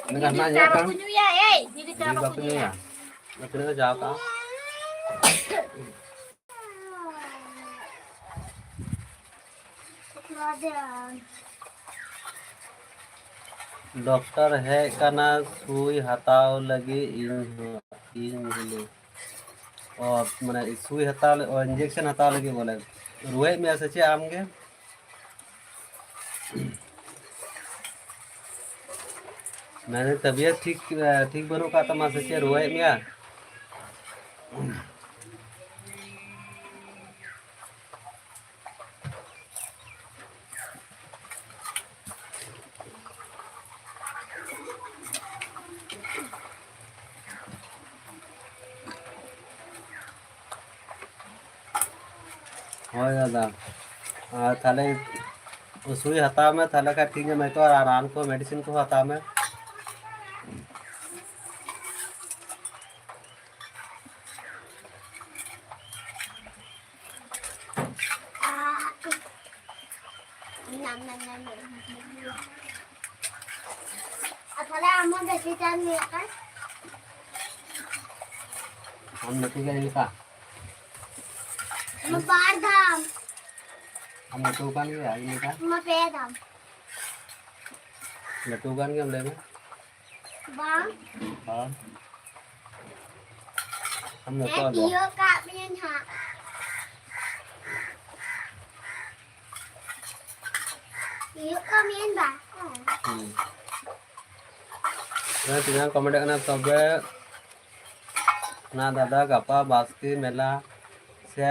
ᱤᱱᱟᱹ ᱠᱷᱟᱱ ᱱᱟᱜ ᱧᱮᱞ ᱠᱟᱱ ᱡᱩᱫᱤ ᱵᱟᱯᱮ ᱧᱩᱭᱟ, ᱛᱤᱱᱟᱹᱜ ᱮ ᱪᱟᱣ ᱠᱟᱜᱼᱟ᱾ ᱰᱚᱠᱴᱚᱨ ᱦᱮᱡ ᱠᱟᱱᱟ ᱥᱩᱭ ᱦᱟᱛᱟᱣ ᱞᱟᱹᱜᱤᱫ ᱤᱧ ᱦᱚᱸ, ᱤᱧ ᱦᱚᱸ᱾ ᱚ, ᱢᱟᱱᱮ ᱥᱩᱭ ᱦᱟᱛᱟᱣ ᱞᱟᱹᱜᱤᱫ, ᱚ, ᱤᱧᱡᱮᱠᱥᱚᱱ ᱦᱟᱛᱟᱣ ᱞᱟᱹᱜᱤᱫ ᱵᱚᱞᱮ᱾ ᱨᱩᱣᱟᱹᱭᱮᱫ ᱢᱮᱭᱟ ᱥᱮ ᱪᱮᱫ ᱟᱢ ᱜᱮ? ᱢᱮᱱᱫᱟᱹᱧ ᱛᱟᱵᱤᱭᱟᱛ ᱴᱷᱤᱠ, ᱴᱷᱤᱠ ᱵᱟᱹᱱᱩᱜ ᱟᱠᱟᱫ ᱛᱟᱢᱟ ᱥᱮ ᱪᱮᱫ? ᱨᱩᱣᱟᱹᱭᱮᱫ ᱢᱮᱭᱟ? ᱦᱳᱭ ᱫᱟᱫᱟ, ᱟᱨ ᱛᱟᱦᱞᱮ ᱥᱩᱭ ᱦᱟᱛᱟᱣ ᱢᱮ, ᱛᱟᱦᱞᱮ ᱠᱷᱟᱡ ᱴᱷᱤᱠ ᱮᱢ ᱟᱹᱭᱠᱟᱹᱣᱟ, ᱟᱨ ᱨᱟᱱ ᱠᱚ, ᱢᱮᱰᱤᱥᱤᱱ ᱠᱚᱦᱚᱸ ᱦᱟᱛᱟᱣ ᱢᱮ᱾ ᱧᱟᱢ, ᱧᱟᱢ, ᱧᱟᱢ, ᱧᱟᱢ᱾ ᱟᱨ ᱛᱟᱦᱞᱮ ᱟᱢ ᱦᱚᱸ ᱵᱮᱥᱤ ᱪᱟ ᱧᱩᱭᱮᱫ ᱠᱟᱱ? ᱟᱢ ᱞᱟᱹᱴᱩ ᱜᱮ ᱞᱮᱠᱟ᱾ ᱟᱢ ᱵᱟᱨ ᱫᱷᱟᱣ᱾ ᱟᱢ ᱞᱟᱹᱴᱩ ᱠᱟᱱ ᱜᱮᱭᱟ, ᱤᱧ ᱞᱮᱠᱟ᱾ ᱟᱢ ᱯᱮ ᱫᱷᱟᱣ᱾ ᱞᱟᱹᱴᱩ ᱠᱟᱱ ᱜᱮᱭᱟᱢ, ᱞᱟᱹᱭ ᱢᱮ᱾ ᱵᱟᱝ᱾ ᱵᱟᱝ᱾ ᱟᱢ ᱞᱟᱹᱴᱩ ᱦᱮᱸ, ᱟᱫᱚ᱾ ᱛᱤᱭᱳᱜ ᱠᱟᱜ ᱢᱤᱭᱟᱹᱧ ᱦᱟᱸᱜ᱾ ᱛᱤᱭᱳᱜ ᱠᱟᱜ ᱢᱤᱭᱟᱹᱧ ᱵᱟ᱾ ᱦᱩᱸ᱾ ᱦᱮᱸ, ᱛᱤᱱᱟᱹᱜ ᱠᱚᱢᱮᱱᱴ ᱠᱟᱱᱟ ᱛᱚᱵᱮ᱾ ᱱᱟ ᱫᱟᱫᱟ, ᱜᱟᱯᱟ ᱵᱟᱥᱠᱮ ᱢᱮᱞᱟ ᱥᱮ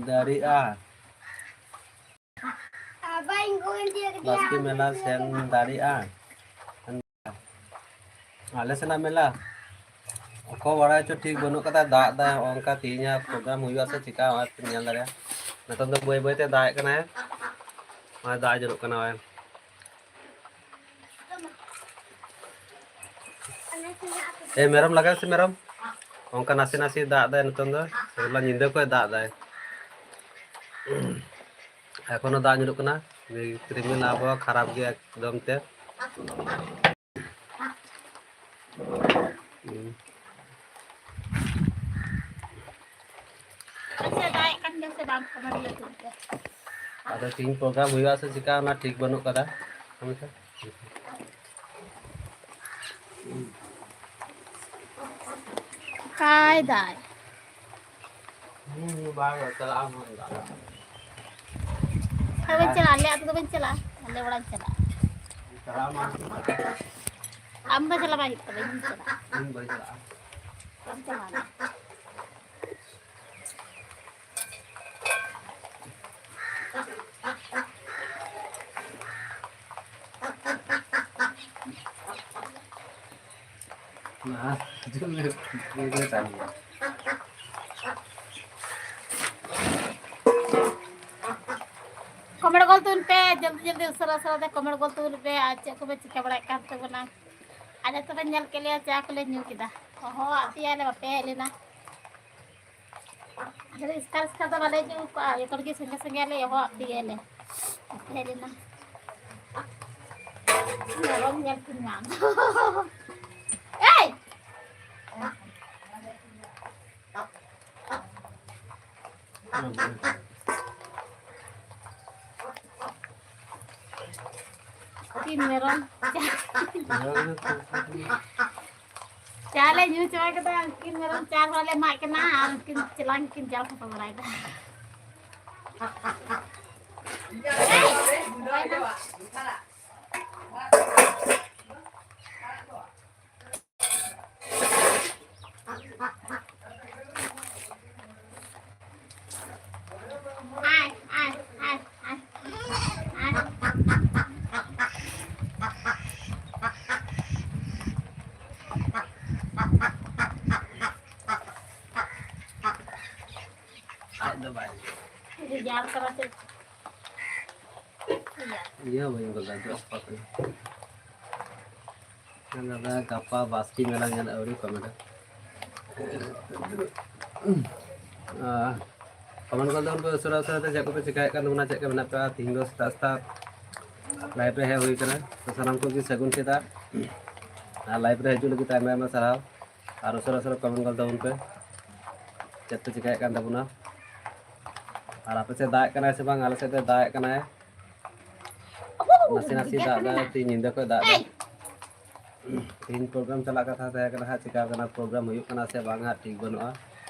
ᱫᱟᱨᱮᱜᱼᱟ? ᱵᱟᱥᱠᱮ ᱢᱮᱞᱟ ᱥᱮᱱ ᱫᱟᱲᱮᱭᱟᱜᱼᱟ᱾ ᱟᱞᱮ ᱥᱮᱱᱟᱜ ᱢᱮᱞᱟ ᱚᱠᱚᱭ ᱵᱟᱲᱟᱭ ᱪᱚ, ᱴᱷᱤᱠ ᱵᱟᱹᱱᱩᱜ ᱠᱟᱫᱟ᱾ ᱫᱟᱜ ᱫᱟᱭ, ᱦᱚᱸᱜᱼᱚ ᱱᱚᱝᱠᱟ ᱛᱮᱦᱮᱧᱟᱜ ᱯᱨᱳᱜᱨᱟᱢ ᱦᱩᱭᱩᱜᱼᱟ ᱥᱮ ᱪᱮᱠᱟ, ᱚᱱᱟ ᱯᱮ ᱧᱮᱞ ᱫᱟᱲᱮᱭᱟᱜᱼᱟ᱾ ᱱᱤᱛᱚᱝ ᱫᱚ ᱵᱟᱹᱭ ᱵᱟᱹᱭ ᱛᱮ ᱫᱟᱜ ᱮᱫ ᱠᱟᱱᱟᱭ, ᱱᱚᱜᱼᱚᱭ ᱫᱟᱜ ᱡᱚᱨᱚᱜ ᱠᱟᱱᱟ᱾ ᱮ ᱢᱮᱨᱚᱢ ᱞᱟᱜᱟᱭ ᱥᱮ ᱢᱮᱨᱚᱢ, ᱚᱱᱠᱟ ᱱᱟᱥᱮ ᱱᱟᱥᱮ ᱫᱟᱜ ᱫᱟᱭ ᱱᱤᱛᱚᱝ ᱫᱚ᱾ ᱦᱚᱞᱟ ᱧᱤᱫᱟᱹ ᱠᱷᱚᱱ ᱫᱟᱜ ᱫᱟᱭ᱾ ᱮᱠᱷᱚᱱᱳ ᱫᱟᱜ ᱧᱩᱨᱩᱜ ᱠᱟᱱᱟ᱾ ᱨᱤᱢᱤᱞ ᱟᱵᱚᱦᱟᱣᱟ ᱠᱷᱟᱨᱟᱯ ᱜᱮᱭᱟ ᱮᱠᱫᱚᱢ ᱛᱮ᱾ ᱟᱪᱪᱷᱟ, ᱫᱟᱜ ᱮᱫ ᱠᱟᱱ ᱜᱮᱭᱟ ᱥᱮ ᱵᱟᱝ? ᱠᱚᱢᱮᱱᱴ ᱞᱟᱹᱜᱤᱫ ᱛᱮ᱾ ᱟᱫᱚ ᱛᱤᱦᱤᱧ ᱯᱨᱳᱜᱨᱟᱢ ᱦᱩᱭᱩᱜᱼᱟ ᱥᱮ ᱪᱤᱠᱟ, ᱚᱱᱟ ᱴᱷᱤᱠ ᱵᱟᱹᱱᱩᱜ ᱠᱟᱫᱟ᱾ ᱠᱟᱭ ᱫᱟᱭ᱾ ᱦᱩᱸ, ᱵᱟᱝ ᱪᱟᱞᱟᱜᱼᱟ, ᱵᱟᱝ ᱪᱟᱞᱟᱜᱼᱟ᱾ ᱟᱨ ᱵᱟᱹᱧ ᱪᱟᱞᱟᱜᱼᱟ, ᱟᱞᱮ ᱟᱹᱛᱩ ᱫᱚ ᱵᱟᱹᱧ ᱪᱟᱞᱟᱜᱼᱟ, ᱟᱞᱮ ᱚᱲᱟᱜ ᱤᱧ ᱪᱟᱞᱟᱜᱼᱟ᱾ ᱪᱟᱞᱟᱜ ᱢᱟ᱾ ᱟᱢ ᱫᱚ ᱪᱟᱞᱟᱜ ᱵᱟᱭ ᱦᱩᱭᱩᱜ ᱛᱟᱢᱟ, ᱤᱧ ᱪᱟᱞᱟᱜᱼᱟ᱾ ᱤᱧ ᱵᱟᱹᱧ ᱪᱟᱞᱟᱜᱼᱟ᱾ ᱵᱟᱢ ᱪᱟᱞᱟᱜᱼᱟ᱾ ᱠᱚᱢᱮᱱᱴ ᱜᱚᱞ ᱛᱟᱵᱚᱱ ᱯᱮ, ᱡᱚᱞᱫᱤ ᱡᱚᱞᱫᱤ ᱩᱥᱟᱹᱨᱟ ᱩᱥᱟᱹᱨᱟ ᱛᱮ ᱠᱚᱢᱮᱱᱴ ᱜᱚᱞ ᱛᱟᱵᱚᱱ ᱯᱮ᱾ ᱟᱨ ᱪᱮᱫ ᱠᱚᱯᱮ ᱪᱤᱠᱟᱹ ᱵᱟᱲᱟᱭᱮᱫ ᱠᱟᱱ ᱛᱟᱵᱚᱱᱟ? ᱟᱞᱮ ᱛᱚᱵᱮ ᱧᱮᱞ ᱠᱮᱫ ᱞᱮᱭᱟ, ᱪᱟ ᱠᱚᱞᱮ ᱧᱩ ᱠᱮᱫᱟ᱾ ᱦᱚᱦᱚ ᱟᱫ ᱯᱮᱭᱟᱞᱮ, ᱵᱟᱯᱮ ᱦᱮᱡ ᱞᱮᱱᱟ᱾ ᱟᱫᱚ ᱮᱥᱠᱟᱨ ᱮᱥᱠᱟᱨ ᱫᱚ ᱵᱟᱞᱮ ᱧᱩ ᱠᱟᱜᱼᱟ, ᱡᱚᱛᱚ ᱦᱚᱲ ᱜᱮ ᱥᱟᱸᱜᱮ ᱥᱟᱸᱜᱮ ᱞᱮ ᱦᱚᱦᱚ ᱟᱫ ᱯᱮᱭᱟᱞᱮ, ᱵᱟᱯᱮ ᱦᱮᱡ ᱞᱮᱱᱟ᱾ ᱢᱮᱨᱚᱢ ᱧᱮᱞ ᱠᱤᱱ ᱧᱟᱢ᱾ ᱮᱭ! ᱛᱤᱱ ᱢᱮᱨᱚᱢ᱾ ᱪᱟ ᱞᱮ ᱧᱩ ᱪᱟᱵᱟ ᱠᱮᱫᱟ, ᱩᱱᱠᱤᱱ ᱢᱮᱨᱚᱢ ᱪᱟᱨ ᱦᱚᱲ ᱞᱮ ᱮᱢᱟᱜ ᱠᱤᱱᱟ ᱟᱨ ᱩᱱᱠᱤᱱ ᱪᱮᱞᱟᱝ ᱠᱤᱱ ᱡᱟᱞ ᱠᱚ ᱵᱟᱲᱟᱭᱮᱫᱟ᱾ ᱟᱡ ᱫᱚ ᱵᱟᱭ ᱡᱟᱨ ᱠᱟᱱᱟ ᱥᱮ? ᱤᱭᱟᱹ ᱦᱚᱸ ᱵᱟᱹᱧ ᱜᱚᱞᱟ, ᱡᱚᱥ ᱯᱟᱛᱟ᱾ ᱫᱟᱫᱟ, ᱜᱟᱯᱟ ᱵᱟᱥᱠᱮ ᱢᱮᱞᱟ ᱧᱮᱞ ᱟᱹᱣᱨᱤ ᱠᱚ ᱢᱮᱱᱟ᱾ ᱠᱚᱢᱮᱱᱴ ᱠᱚᱞ ᱛᱟᱵᱚᱱ ᱯᱮ ᱩᱥᱟᱹᱨᱟ ᱩᱥᱟᱹᱨᱟ ᱛᱮ, ᱪᱮᱫ ᱠᱚᱯᱮ ᱪᱮᱠᱟᱭᱮᱫ ᱠᱟᱱ ᱛᱟᱵᱚᱱᱟ, ᱪᱮᱫ ᱞᱮᱠᱟ ᱢᱮᱱᱟᱜ ᱯᱮᱭᱟ? ᱛᱤᱦᱤᱧ ᱫᱚ ᱥᱮᱛᱟᱜ ᱥᱮᱛᱟᱜ ᱞᱟᱭᱤᱵᱷ ᱨᱮ ᱦᱮᱡ ᱦᱩᱭ ᱠᱟᱱᱟ᱾ ᱛᱚ ᱥᱟᱱᱟᱢ ᱠᱚᱜᱮ ᱥᱟᱹᱜᱩᱱ ᱥᱮᱛᱟᱜ᱾ ᱟᱨ ᱞᱟᱭᱤᱵᱷ ᱨᱮ ᱦᱤᱡᱩᱜ ᱞᱟᱹᱜᱤᱫ ᱛᱮ ᱟᱭᱢᱟ ᱟᱭᱢᱟ ᱥᱟᱨᱦᱟᱣ᱾ ᱟᱨ ᱩᱥᱟᱹᱨᱟ ᱩᱥᱟᱹᱨᱟ ᱠᱚᱢᱮᱱᱴ ᱠᱚᱞ ᱛᱟᱵᱚᱱ ᱯᱮ, ᱪᱮᱫ ᱯᱮ ᱪᱮᱠᱟᱭᱮᱫ ᱠᱟᱱ ᱛᱟᱵᱚᱱᱟ᱾ ᱟᱨ ᱟᱯᱮ ᱥᱮᱫ ᱫᱟᱜ ᱮᱫ ᱠᱟᱱᱟᱭ ᱥᱮ ᱵᱟᱝ? ᱟᱞᱮ ᱥᱮᱫ ᱫᱚ ᱫᱟᱜ ᱮᱫ ᱠᱟᱱᱟᱭ, ᱱᱟᱥᱮ ᱱᱟᱥᱮ ᱫᱟᱜ ᱮᱫᱟ, ᱛᱮᱦᱮᱧ ᱧᱤᱫᱟᱹ ᱠᱷᱚᱱ ᱫᱟᱜ ᱮᱫᱟ᱾ ᱛᱮᱦᱮᱧ ᱯᱨᱳᱜᱨᱟᱢ ᱪᱟᱞᱟᱜ ᱠᱟᱛᱷᱟ ᱛᱟᱦᱮᱸ ᱠᱟᱱᱟ ᱦᱟᱸᱜ, ᱪᱮᱠᱟ ᱠᱟᱱᱟ, ᱯᱨᱳᱜᱨᱟᱢ ᱦᱩᱭᱩᱜ ᱠᱟᱱᱟ ᱥᱮ ᱵᱟᱝ ᱦᱟᱸᱜ, ᱴᱷᱤᱠ ᱵᱟᱹᱱᱩᱜᱼᱟ,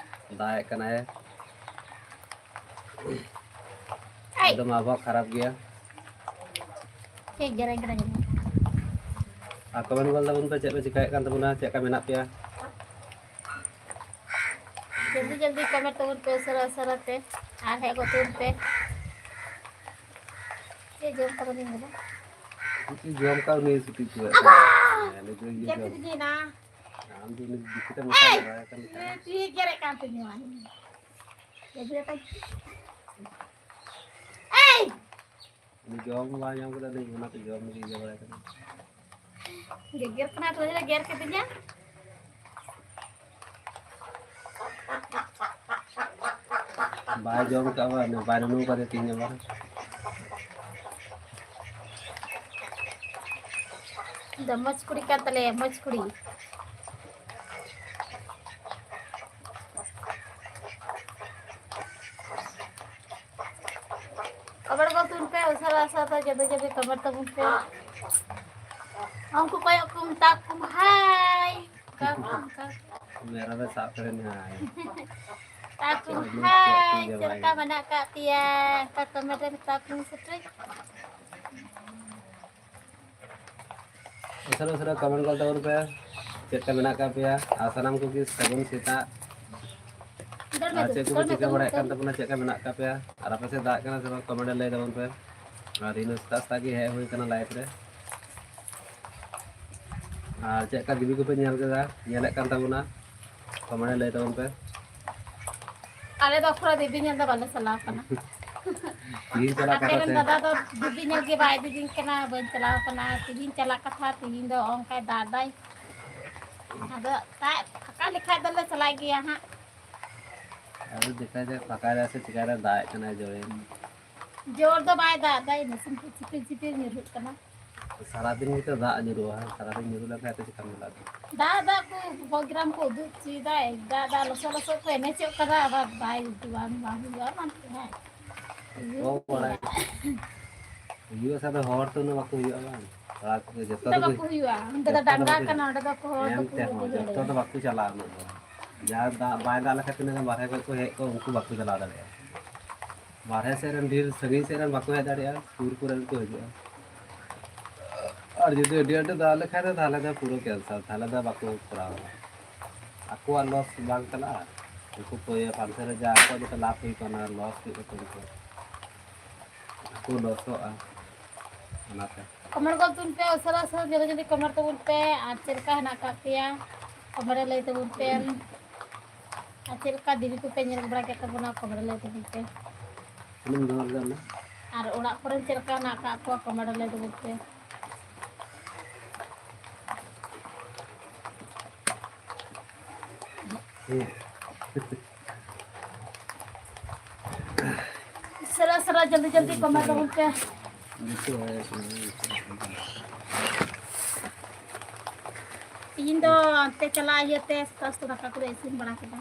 ᱫᱟᱜ ᱮᱫ ᱠᱟᱱᱟᱭ᱾ ᱮᱠᱫᱚᱢ ᱟᱵᱚᱦᱟᱣᱟ ᱠᱷᱟᱨᱟᱯ ᱜᱮᱭᱟ᱾ ᱴᱷᱤᱠ ᱜᱮᱭᱟ, ᱨᱮᱸᱜᱮ ᱨᱮᱸᱜᱮ᱾ ᱟᱨ ᱠᱚᱢᱮᱱᱴ ᱜᱚᱞ ᱛᱟᱵᱚᱱ ᱯᱮ, ᱪᱮᱫ ᱯᱮ ᱪᱮᱠᱟᱭᱮᱫ ᱠᱟᱱ ᱛᱟᱵᱚᱱᱟ, ᱪᱮᱫ ᱞᱮᱠᱟ ᱢᱮᱱᱟᱜ ᱯᱮᱭᱟ? ᱡᱚᱞᱫᱤ ᱡᱚᱞᱫᱤ ᱠᱚᱢᱮᱱᱴ ᱛᱟᱵᱚᱱ ᱯᱮ, ᱩᱥᱟᱹᱨᱟ ᱩᱥᱟᱹᱨᱟ ᱛᱮ, ᱟᱨ ᱦᱮᱡ ᱜᱚᱫ ᱛᱟᱵᱚᱱ ᱯᱮ᱾ ᱪᱮᱫ ᱡᱚᱢ ᱠᱟᱫᱟ ᱵᱤᱱ ᱵᱚᱞᱮ? ᱪᱮᱫ ᱡᱚᱢ ᱠᱟᱜ ᱩᱱᱤ ᱥᱩᱴᱤ ᱠᱚ? ᱦᱮᱸ, ᱱᱩᱭ ᱫᱚ ᱤᱭᱟᱹ ᱡᱚᱢ᱾ ᱟᱢ ᱫᱚ ᱩᱱᱤ ᱫᱤᱠᱩ ᱛᱮ ᱢᱮᱥᱟ ᱮᱭ! ᱵᱟᱲᱟ ᱟᱠᱟᱱ ᱠᱷᱟᱱ᱾ ᱛᱤ ᱜᱮᱨᱮᱫ ᱠᱟᱱ ᱛᱤᱧᱟᱹ᱾ ᱮᱭ! ᱩᱱᱤ ᱡᱚᱢ ᱦᱚᱸ ᱵᱟᱭ ᱧᱟᱢ ᱠᱮᱫᱟ, ᱩᱱᱤ ᱚᱱᱟᱛᱮ ᱡᱚᱢ ᱞᱟᱹᱜᱤᱫ ᱤᱭᱟᱹ ᱵᱟᱲᱟᱭ ᱠᱟᱱᱟ᱾ ᱜᱮᱜᱮᱨ ᱠᱟᱱᱟ ᱛᱚ, ᱜᱮᱨ ᱠᱤᱫᱤᱧᱟ᱾ ᱵᱟᱭ ᱡᱚᱢ ᱠᱟᱜ ᱵᱟᱭ, ᱵᱟᱭ ᱱᱩᱱᱩ ᱠᱟᱫᱮ ᱛᱤᱧ ᱟᱵᱟᱨ᱾ ᱫᱚ ᱢᱚᱡᱽ ᱠᱩᱲᱤ ᱠᱟᱱ ᱛᱟᱞᱮᱭᱟ, ᱢᱚᱡᱽ ᱠᱩᱲᱤ᱾ ᱠᱚᱢᱮᱱᱴ ᱜᱚᱫ ᱛᱟᱵᱚᱱ ᱯᱮ, ᱩᱥᱟᱹᱨᱟ ᱩᱥᱟᱹᱨᱟ ᱛᱮ ᱡᱚᱛᱚ ᱡᱚᱛᱚ ᱠᱚᱢᱮᱱᱴ ᱛᱟᱵᱚᱱ ᱯᱮ᱾ ᱩᱱᱠᱩ ᱠᱚᱭᱚᱜ ᱠᱚ ᱢᱮᱛᱟ ᱠᱚ, ᱦᱟᱭ᱾ ᱚᱱᱠᱟ ᱠᱚ, ᱚᱱᱠᱟ ᱠᱚ᱾ ᱢᱮᱨᱚᱢᱮ ᱥᱟᱵ ᱠᱟᱫᱮ ᱱᱟᱭ᱾ ᱢᱮᱛᱟ ᱠᱚ, ᱦᱟᱭ, ᱪᱮᱫ ᱞᱮᱠᱟ ᱢᱮᱱᱟᱜ ᱟᱠᱟᱫ ᱯᱮᱭᱟ? ᱚᱱᱠᱟ ᱠᱚᱢᱮᱱᱴ ᱨᱮ ᱢᱮᱛᱟ ᱠᱚ ᱥᱮ ᱪᱮᱫ? ᱩᱥᱟᱹᱨᱟ ᱩᱥᱟᱹᱨᱟ ᱠᱚᱢᱮᱱᱴ ᱜᱚᱫ ᱛᱟᱵᱚᱱ ᱯᱮ, ᱪᱮᱫ ᱞᱮᱠᱟ ᱢᱮᱱᱟᱜ ᱟᱠᱟᱫ ᱯᱮᱭᱟ? ᱟᱨ ᱥᱟᱱᱟᱢ ᱠᱚᱜᱮ ᱥᱟᱹᱜᱩᱱ ᱥᱮᱛᱟᱜ᱾ ᱟᱨ ᱪᱮᱫ ᱠᱚᱯᱮ ᱪᱤᱠᱟᱹ ᱵᱟᱲᱟᱭᱮᱫ ᱠᱟᱱ ᱛᱟᱵᱚᱱᱟ, ᱪᱮᱫ ᱞᱮᱠᱟ ᱢᱮᱱᱟᱜ ᱟᱠᱟᱫ ᱯᱮᱭᱟ? ᱟᱨ ᱟᱯᱮ ᱥᱮᱫ ᱫᱟᱜ ᱠᱟᱱᱟ ᱥᱮ ᱵᱟᱝ? ᱠᱚᱢᱮᱱᱴ ᱨᱮ ᱞᱟᱹᱭ ᱛᱟᱵᱚᱱ ᱯᱮ᱾ ᱟᱨ ᱤᱧ ᱫᱚ ᱥᱮᱛᱟᱜ ᱥᱮᱛᱟᱜ ᱜᱮ ᱦᱮᱡ ᱦᱩᱭ ᱠᱟᱱᱟ ᱞᱟᱭᱤᱵᱷ ᱨᱮ᱾ ᱟᱨ ᱪᱮᱫ ᱞᱮᱠᱟ ᱫᱤᱫᱤ ᱠᱚᱯᱮ ᱧᱮᱞ ᱠᱮᱫᱟ, ᱧᱮᱞᱮᱫ ᱠᱟᱱ ᱛᱟᱵᱚᱱᱟ, ᱠᱚᱢᱮᱱᱴ ᱨᱮ ᱞᱟᱹᱭ ᱛᱟᱵᱚᱱ ᱯᱮ᱾ ᱟᱞᱮ ᱫᱚ ᱚᱠᱚᱨ ᱫᱤᱫᱤ ᱧᱮᱞ ᱫᱚ ᱵᱟᱞᱮ ᱪᱟᱞᱟᱣ ᱠᱟᱱᱟ᱾ ᱛᱤᱦᱤᱧ ᱪᱟᱞᱟᱜ ᱟᱯᱮ ᱠᱟᱛᱷᱟ ᱨᱮᱱ ᱛᱮ᱾ ᱫᱟᱫᱟ ᱫᱚ ᱫᱤᱫᱤ ᱧᱮᱞ ᱜᱮ ᱵᱟᱭ ᱤᱫᱤᱧ ᱠᱟᱱᱟ, ᱵᱟᱹᱧ ᱪᱟᱞᱟᱣ ᱠᱟᱱᱟ᱾ ᱛᱤᱦᱤᱧ ᱪᱟᱞᱟᱜ ᱠᱟᱛᱷᱟ, ᱛᱤᱦᱤᱧ ᱫᱚ ᱚᱱᱠᱟᱭ ᱫᱟᱜ ᱫᱟᱭ᱾ ᱟᱫᱚ ᱫᱟᱜ ᱯᱷᱟᱸᱠᱟ ᱞᱮᱠᱷᱟᱡ ᱫᱚᱞᱮ ᱪᱟᱞᱟᱜ ᱜᱮᱭᱟ ᱦᱟᱸᱜ᱾ ᱟᱫᱚ ᱫᱮᱠᱷᱟ ᱡᱟᱠ, ᱯᱷᱟᱸᱠᱟᱭ ᱫᱟᱭ ᱥᱮ ᱪᱤᱠᱟᱭ ᱫᱟᱭ, ᱫᱟᱜ ᱮᱫ ᱠᱟᱱᱟᱭ ᱡᱳᱨᱮ᱾ ᱡᱳᱨ ᱫᱚ ᱵᱟᱭ ᱫᱟᱜ ᱮᱫᱟ, ᱱᱟᱥᱮ ᱱᱟᱥᱮ ᱪᱤᱯᱤᱨ ᱪᱤᱯᱤᱨ ᱧᱩᱨᱦᱩᱜ ᱠᱟᱱᱟ᱾ ᱥᱟᱨᱟᱫᱤᱱ ᱜᱮᱛᱚ ᱫᱟᱜ ᱧᱩᱨᱩᱜᱼᱟ, ᱥᱟᱨᱟᱫᱤᱱ ᱧᱩᱨᱩ ᱞᱮᱱᱠᱷᱟᱱ ᱛᱚ ᱪᱤᱠᱟᱢ ᱧᱮᱞᱟ ᱟᱫᱚ᱾ ᱫᱟᱜ ᱫᱟᱜ ᱠᱚ ᱯᱨᱳᱜᱨᱟᱢ ᱠᱚ ᱩᱫᱩᱜ ᱦᱚᱪᱚᱭᱮᱫᱟ, ᱫᱟᱜ ᱫᱟᱜ ᱞᱚᱥᱚᱫ ᱞᱚᱥᱚᱫ ᱠᱚ ᱮᱱᱮᱡᱚᱜ ᱠᱟᱱᱟ, ᱟᱵᱟᱨ ᱵᱟᱭ ᱵᱟᱝ ᱵᱟᱝ ᱦᱩᱭᱩᱜᱼᱟ ᱚᱱᱟ ᱠᱚ, ᱦᱮᱸ᱾ ᱚᱠᱚᱭ ᱵᱟᱲᱟᱭ᱾ ᱦᱩᱭᱩᱜᱼᱟ ᱥᱮ ᱟᱫᱚ ᱦᱚᱲ ᱛᱚ ᱩᱱᱟᱹᱜ ᱵᱟᱠᱚ ᱦᱩᱭᱩᱜᱼᱟ ᱵᱟᱝ? ᱠᱚᱲᱟ ᱠᱚ ᱡᱚᱛᱚ ᱚᱱᱛᱮ ᱫᱚ ᱵᱟᱠᱚ ᱦᱩᱭᱩᱜᱼᱟ, ᱚᱱᱛᱮ ᱫᱚ ᱡᱚᱛᱚ ᱫᱚ ᱰᱟᱸᱜᱟ ᱵᱟᱠᱚ ᱠᱟᱱᱟ, ᱦᱩᱭᱩᱜᱼᱟ᱾ ᱚᱸᱰᱮ ᱫᱚ ᱦᱚᱲ ᱫᱚᱠᱚ ᱮᱱᱛᱮ ᱦᱚᱸ ᱦᱩᱭ ᱡᱚᱛᱚ ᱫᱚ ᱫᱟᱲᱮᱭᱟᱜᱼᱟ᱾ ᱵᱟᱠᱚ ᱪᱟᱞᱟᱜᱼᱟ ᱩᱱᱟᱹᱜ ᱫᱚ᱾ ᱡᱟ ᱫᱟᱜ ᱵᱟᱭ ᱫᱟᱜ ᱞᱮᱠᱷᱟᱱ ᱛᱤᱱᱟᱹᱜ ᱜᱟᱱ ᱵᱟᱨᱦᱮ ᱠᱷᱚᱡ ᱠᱚ ᱦᱮᱡ ᱠᱚᱜ, ᱩᱱᱠᱩ ᱵᱟᱠᱚ ᱪᱟᱞᱟᱣ ᱫᱟᱲᱮᱭᱟᱜᱼᱟ᱾ ᱵᱟᱨᱦᱮ ᱥᱮᱫ ᱨᱮᱱ ᱰᱷᱮᱨ ᱥᱟᱺᱜᱤᱧ ᱥᱮᱫ ᱨᱮᱱ ᱵᱟᱠᱚ ᱦᱮᱡ ᱫᱟᱲᱮᱭᱟᱜᱼᱟ, ᱥᱩᱨ ᱠᱚᱨᱮᱱ ᱠᱚ ᱦᱤᱡᱩᱜᱼᱟ᱾ ᱟᱨ ᱡᱩᱫᱤ ᱟᱹᱰᱤ ᱟᱸᱴ ᱫᱟᱜ ᱞᱮᱠᱷᱟᱱ ᱫᱚ ᱛᱟᱦᱚᱞᱮ ᱫᱚ ᱯᱩᱨᱟᱹ cancel, ᱛᱟᱦᱚᱞᱮ ᱫᱚ ᱵᱟᱠᱚ ᱠᱚᱨᱟᱣᱟ᱾ ᱟᱠᱚᱣᱟᱜ loss ᱵᱟᱝ ᱪᱟᱞᱟᱜᱼᱟ, ᱩᱱᱠᱩ ᱠᱚ ᱤᱭᱟᱹ ᱯᱟᱱᱛᱮ ᱨᱮ ᱡᱟ ᱟᱠᱚᱣᱟᱜ ᱡᱚᱛᱚ ᱞᱟᱵᱷ ᱦᱩᱭ ᱠᱚᱜᱼᱟ, ᱚᱱᱟ loss ᱦᱩᱭᱩᱜ ᱛᱟᱠᱚ, ᱩᱱᱠᱩ ᱠᱚ ᱞᱚᱥᱚᱜᱼᱟ᱾ ᱚᱱᱟᱛᱮ ᱠᱚᱢᱮᱱᱴ ᱜᱚᱫ ᱛᱟᱵᱚᱱ ᱯᱮ, ᱩᱥᱟᱹᱨᱟ ᱩᱥᱟᱹᱨᱟ ᱡᱚᱞᱫᱤ ᱡᱚᱞᱫᱤ ᱠᱚᱢᱮᱱᱴ ᱛᱟᱵᱚᱱ ᱯᱮ᱾ ᱟᱨ ᱪᱮᱫ ᱞᱮᱠᱟ ᱦᱮᱱᱟᱜ ᱟᱠᱟᱫ ᱯᱮᱭᱟ, ᱠᱚᱢᱮᱱᱴ ᱨᱮ ᱞᱟᱹᱭ ᱛᱟᱵᱚᱱ ᱯᱮ᱾ ᱟᱨ ᱪᱮᱫ ᱞᱮᱠᱟ ᱫᱤᱫᱤ ᱠᱚᱯᱮ ᱧᱮᱞ ᱵᱟᱲᱟ ᱠᱮᱫ ᱛᱟᱵᱚᱱᱟ, ᱠᱚᱢᱮᱱᱴ ᱨᱮ ᱞᱟᱹᱭ ᱛᱟᱵᱚᱱ ᱯᱮ᱾ ᱥᱩᱱᱩᱢ ᱫᱚᱦᱚ ᱞᱮᱫᱟ ᱚᱱᱟ? ᱟᱨ ᱚᱲᱟᱜ ᱠᱚᱨᱮ ᱪᱮᱫ ᱞᱮᱠᱟ ᱦᱮᱱᱟᱜ ᱟᱠᱟᱫ ᱠᱚᱣᱟ, ᱠᱚᱢᱮᱱᱴ ᱨᱮ ᱞᱟᱹᱭ ᱛᱟᱵᱚᱱ ᱯᱮ᱾ ᱦᱮᱸ᱾ ᱥᱟᱨᱟ ᱥᱟᱨᱟ ᱡᱚᱞᱫᱤ ᱡᱚᱞᱫᱤ ᱠᱚᱢᱮᱱᱴ ᱛᱟᱵᱚᱱ ᱯᱮ᱾ ᱛᱤᱦᱤᱧ ᱫᱚ ᱚᱱᱛᱮ ᱪᱟᱞᱟᱜ ᱤᱭᱟᱹᱛᱮ ᱥᱩᱥᱛᱷᱟ ᱥᱩᱥᱛᱷᱟ ᱫᱟᱠᱟ ᱠᱚᱞᱮ ᱤᱥᱤᱱ ᱵᱟᱲᱟ ᱠᱮᱫᱟ᱾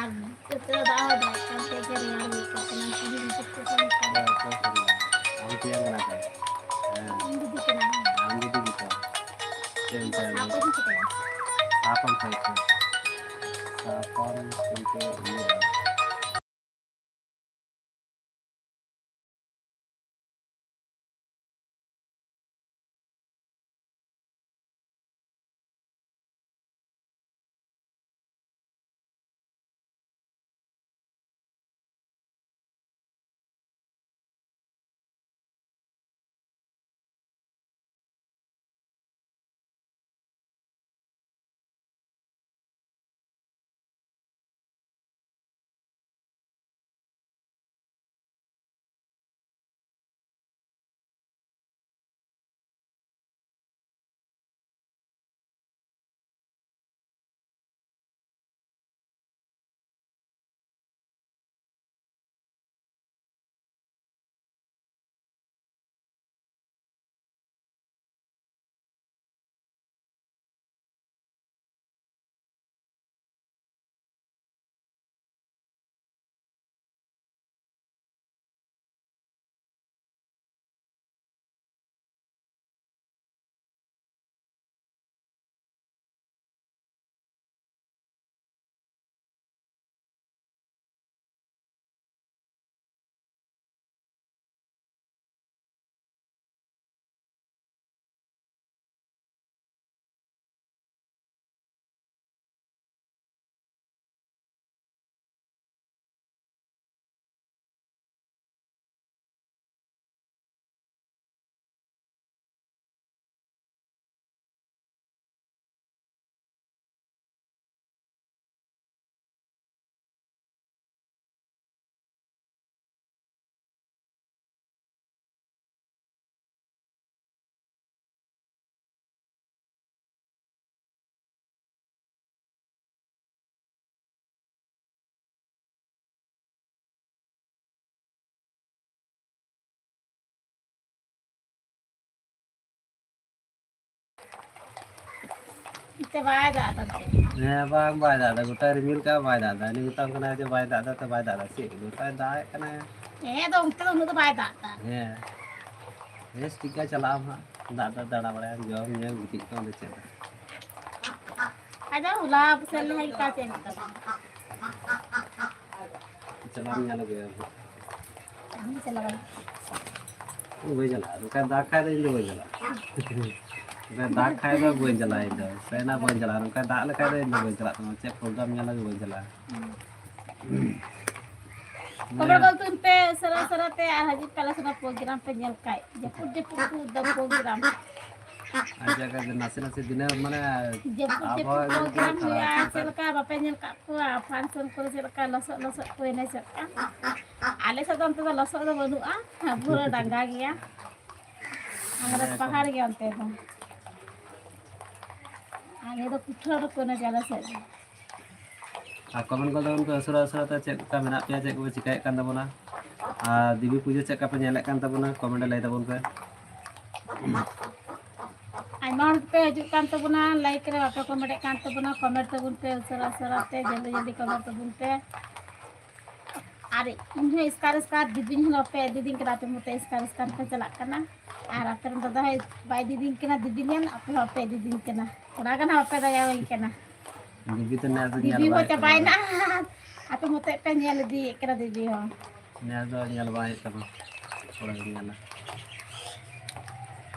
ᱟᱨ ᱡᱚᱛᱚ ᱫᱟᱜ ᱦᱚᱸ ᱫᱟᱜ ᱠᱟᱱ ᱛᱮ ᱜᱮ ᱨᱮᱭᱟᱲ ᱜᱮ ᱟᱹᱭᱠᱟᱹᱜ ᱠᱟᱱᱟ᱾ ᱛᱤᱦᱤᱧ ᱫᱚ ᱪᱮᱫ ᱠᱚ ᱠᱟᱹᱢᱤ ᱠᱟᱱᱟ? ᱟᱢ ᱛᱮᱭᱟᱨ ᱠᱟᱱᱟ ᱯᱮ? ᱦᱮᱸ᱾ ᱟᱢ ᱫᱤᱫᱤ ᱠᱟᱱᱟ᱾ ᱟᱢ ᱫᱤᱫᱤ ᱜᱮᱛᱚ᱾ ᱪᱮᱫ ᱮᱢ ᱛᱮᱭᱟᱨ ᱠᱟᱱᱟ? ᱥᱟᱯᱟᱢ ᱪᱤᱠᱟᱹᱭᱟ? ᱥᱟᱯᱟᱢ ᱪᱤᱠᱟᱹᱭᱟ? ᱥᱟᱯᱟᱢ ᱪᱤᱠᱟᱹᱭᱟ? ᱛᱮ ᱵᱟᱭ ᱫᱟᱜ ᱮᱫᱟ ᱛᱚ᱾ ᱦᱮᱸ, ᱵᱟᱝ, ᱵᱟᱭ ᱫᱟᱜ ᱮᱫᱟ᱾ ᱜᱚᱴᱟᱭ ᱨᱤᱢᱤᱞ ᱠᱟᱜᱼᱟ, ᱵᱟᱭ ᱫᱟᱜ ᱮᱫᱟ᱾ ᱩᱱᱤ ᱢᱮᱛᱟᱢ ᱠᱟᱱᱟ ᱡᱮ ᱵᱟᱭ ᱫᱟᱜ ᱮᱫᱟ, ᱛᱚ ᱵᱟᱭ ᱫᱟᱜ ᱮᱫᱟ᱾ ᱪᱮᱫ ᱜᱚᱴᱟᱭ ᱫᱟᱜ ᱮᱫ ᱠᱟᱱᱟ᱾ ᱦᱮᱸ, ᱟᱫᱚ ᱚᱱᱛᱮ ᱫᱚ ᱩᱱᱟᱹᱜ ᱫᱚ ᱵᱟᱭ ᱫᱟᱜ ᱮᱫᱟ᱾ ᱦᱮᱸ, ᱵᱮᱥ ᱴᱷᱤᱠ ᱜᱮᱭᱟ, ᱪᱟᱞᱟᱜ ᱟᱢ ᱦᱟᱸᱜ᱾ ᱫᱟᱜ ᱫᱟᱜ ᱫᱟᱬᱟ ᱵᱟᱲᱟᱭᱟᱢ, ᱡᱚᱢ ᱧᱩ, ᱜᱤᱛᱤᱡ ᱠᱚᱜ ᱟᱢ, ᱫᱚ ᱪᱮᱫ? ᱟᱫᱚ ᱦᱚᱞᱟ ᱥᱮᱱ ᱞᱮᱱ ᱠᱷᱟᱱ ᱪᱮᱫ ᱞᱮᱠᱟ? ᱪᱟᱞᱟᱣ ᱧᱮᱞ ᱟᱹᱜᱩᱭᱟ ᱦᱟᱸᱜ᱾ ᱟᱢ ᱪᱟᱞᱟᱣ ᱵᱟᱲᱟ? ᱤᱧ ᱵᱟᱹᱧ ᱪᱟᱞᱟᱜᱼᱟ᱾ ᱱᱚᱝᱠᱟ ᱫᱟᱜ ᱠᱷᱟᱡ ᱫᱚ ᱤᱧ ᱫᱚ ᱵᱟᱹᱧ ᱪᱟᱞᱟᱜᱼᱟ᱾ ᱱᱚᱝᱠᱟ ᱫᱟᱜ ᱠᱷᱟᱡ ᱫᱚ ᱵᱟᱹᱧ ᱪᱟᱞᱟᱜᱼᱟ ᱤᱧ ᱫᱚ᱾ ᱥᱮᱱᱟ ᱵᱟᱹᱧ ᱪᱟᱞᱟᱜᱼᱟ᱾ ᱱᱚᱝᱠᱟ ᱫᱟᱜ ᱞᱮᱠᱷᱟᱡ ᱫᱚ ᱤᱧ ᱫᱚ ᱵᱟᱹᱧ ᱪᱟᱞᱟᱜ ᱛᱟᱢᱟ᱾ ᱪᱮᱫ program ᱧᱮᱞ ᱞᱟᱹᱜᱤᱫ ᱵᱟᱹᱧ ᱪᱟᱞᱟᱜᱼᱟ᱾ ᱠᱚᱢᱮᱱᱴ ᱜᱚᱞ ᱛᱩᱱ ᱯᱮ ᱩᱥᱟᱹᱨᱟ ᱩᱥᱟᱹᱨᱟ ᱛᱮ ᱟᱨ ᱦᱤᱡᱩᱜ ᱯᱮ ᱟᱞᱮ ᱥᱮᱱᱟᱜ program ᱯᱮ ᱧᱮᱞ ᱠᱷᱟᱡ᱾ ᱡᱟᱹᱯᱩᱫ ᱡᱟᱹᱯᱩᱫ ᱠᱚ ᱫᱚ program᱾ ᱟᱪᱪᱷᱟ, ᱟᱪᱪᱷᱟ, ᱱᱟᱥᱮ ᱱᱟᱥᱮ ᱫᱤᱱᱟᱹᱢ ᱢᱟᱱᱮ ᱡᱟᱹᱯᱩᱫ ᱟᱵᱚᱦᱟᱣᱟ ᱡᱟᱹᱯᱩᱫ ᱮᱠᱫᱚᱢ ᱯᱩᱨᱟᱹ program ᱠᱷᱟᱨᱟᱯ ᱦᱩᱭᱩᱜᱼᱟ᱾ ᱪᱮᱫ ᱠᱟᱱᱟ᱾ ᱞᱮᱠᱟ ᱵᱟᱯᱮ ᱧᱮᱞ ᱠᱟᱜ ᱠᱚᱣᱟ function ᱠᱚᱨᱮ ᱪᱮᱫ ᱞᱮᱠᱟ ᱞᱚᱥᱚᱫ ᱞᱚᱥᱚᱫ ᱠᱚ ᱮᱱᱮᱡᱚᱜ ᱠᱟᱱ? ᱟᱞᱮ ᱥᱮᱫ ᱫᱚ ᱚᱱᱛᱮ ᱫᱚ ᱞᱚᱥᱚᱫ ᱫᱚ ᱵᱟᱹᱱᱩᱜᱼᱟ, ᱯᱩᱨᱟᱹ ᱰᱟᱸᱜᱟ ᱜᱮᱭᱟ᱾ ᱟᱞᱮ ᱫᱚ ᱦᱮᱸ, ᱯᱟᱦᱟᱲ ᱜᱮᱭᱟ ᱚᱱᱛᱮ ᱫᱚ᱾ ᱟᱞᱮ ᱫᱚ ᱯᱤᱴᱷᱟᱹ ᱨᱮᱠᱚ ᱮᱱᱮᱡᱟ ᱟᱞᱮ ᱥᱮᱫ ᱫᱚ᱾ ᱟᱨ ᱠᱚᱢᱮᱱᱴ ᱠᱚ ᱛᱟᱵᱚᱱ ᱯᱮ ᱩᱥᱟᱹᱨᱟ ᱩᱥᱟᱹᱨᱟ ᱛᱮ, ᱪᱮᱫ ᱞᱮᱠᱟ ᱢᱮᱱᱟᱜ ᱯᱮᱭᱟ, ᱪᱮᱫ ᱠᱚᱯᱮ ᱪᱤᱠᱟᱹᱭᱮᱫ ᱠᱟᱱ ᱛᱟᱵᱚᱱᱟ, ᱟᱨ ᱫᱮᱵᱤ ᱯᱩᱡᱟᱹ ᱪᱮᱫ ᱞᱮᱠᱟ ᱯᱮ ᱧᱮᱞᱮᱫ ᱠᱟᱱ ᱛᱟᱵᱚᱱᱟ, ᱠᱚᱢᱮᱱᱴ ᱨᱮ ᱞᱟᱹᱭ ᱛᱟᱵᱚᱱ ᱯᱮ᱾ ᱟᱭᱢᱟ ᱦᱚᱲ ᱯᱮ ᱦᱤᱡᱩᱜ ᱠᱟᱱ ᱛᱟᱵᱚᱱᱟ, ᱞᱟᱭᱤᱠ ᱨᱮ ᱵᱟᱯᱮ ᱠᱚᱢᱮᱱᱴ ᱮᱫ ᱠᱟᱱ ᱛᱟᱵᱚᱱᱟ, ᱠᱚᱢᱮᱱᱴ ᱛᱟᱵᱚᱱ ᱯᱮ ᱩᱥᱟᱹᱨᱟ ᱩᱥᱟᱹᱨᱟ ᱛᱮ, ᱡᱚᱞᱫᱤ ᱡᱚᱞᱫᱤ ᱠᱚᱢᱮᱱᱴ ᱛᱟᱵᱚᱱ ᱯᱮ᱾ ᱟᱨ ᱤᱧ ᱦᱚᱸ ᱮᱥᱠᱟᱨ ᱮᱥᱠᱟᱨ ᱫᱤᱫᱤᱧ ᱦᱚᱸ ᱵᱟᱯᱮ ᱤᱫᱤᱫᱤᱧ ᱠᱟᱱᱟ, ᱟᱯᱮ ᱢᱚᱛᱚ ᱮᱥᱠᱟᱨ ᱮᱥᱠᱟᱨ ᱯᱮ ᱪᱟᱞᱟᱜ ᱠᱟᱱᱟ᱾ ᱟᱨ ᱟᱯᱮ ᱨᱮᱱ ᱫᱟᱫᱟ ᱦᱚᱸ ᱵᱟᱭ ᱤᱫᱤᱫᱤᱧ ᱠᱟᱱᱟ, ᱫᱤᱫᱤ ᱧᱮᱞ ᱟᱯᱮ ᱦᱚᱸ ᱵᱟᱯᱮ ᱤᱫᱤᱫᱤᱧ ᱠᱟᱱᱟ, ᱛᱷᱚᱲᱟ ᱜᱟᱱ ᱦᱚᱸ ᱵᱟᱯᱮ ᱫᱟᱭᱟᱣᱟᱹᱧ ᱠᱟᱱᱟ᱾ ᱫᱤᱫᱤ ᱛᱚ ᱱᱮᱥ ᱫᱚ ᱧᱮᱞ ᱫᱤᱫᱤ ᱵᱟᱝ ᱦᱚᱸ ᱦᱩᱭᱩᱜ ᱛᱟᱢᱟ᱾ ᱪᱟᱵᱟᱭᱮᱱᱟ, ᱟᱯᱮ ᱢᱚᱛᱚ ᱯᱮ ᱧᱮᱞ ᱤᱫᱤᱭᱮᱫ ᱠᱟᱱᱟ ᱫᱤᱫᱤ ᱦᱚᱸ᱾ ᱱᱮᱥ ᱫᱚ ᱧᱮᱞ ᱵᱟᱝ ᱦᱩᱭᱩᱜ ᱛᱟᱢᱟ, ᱯᱚᱨᱮ ᱧᱮᱞᱟ᱾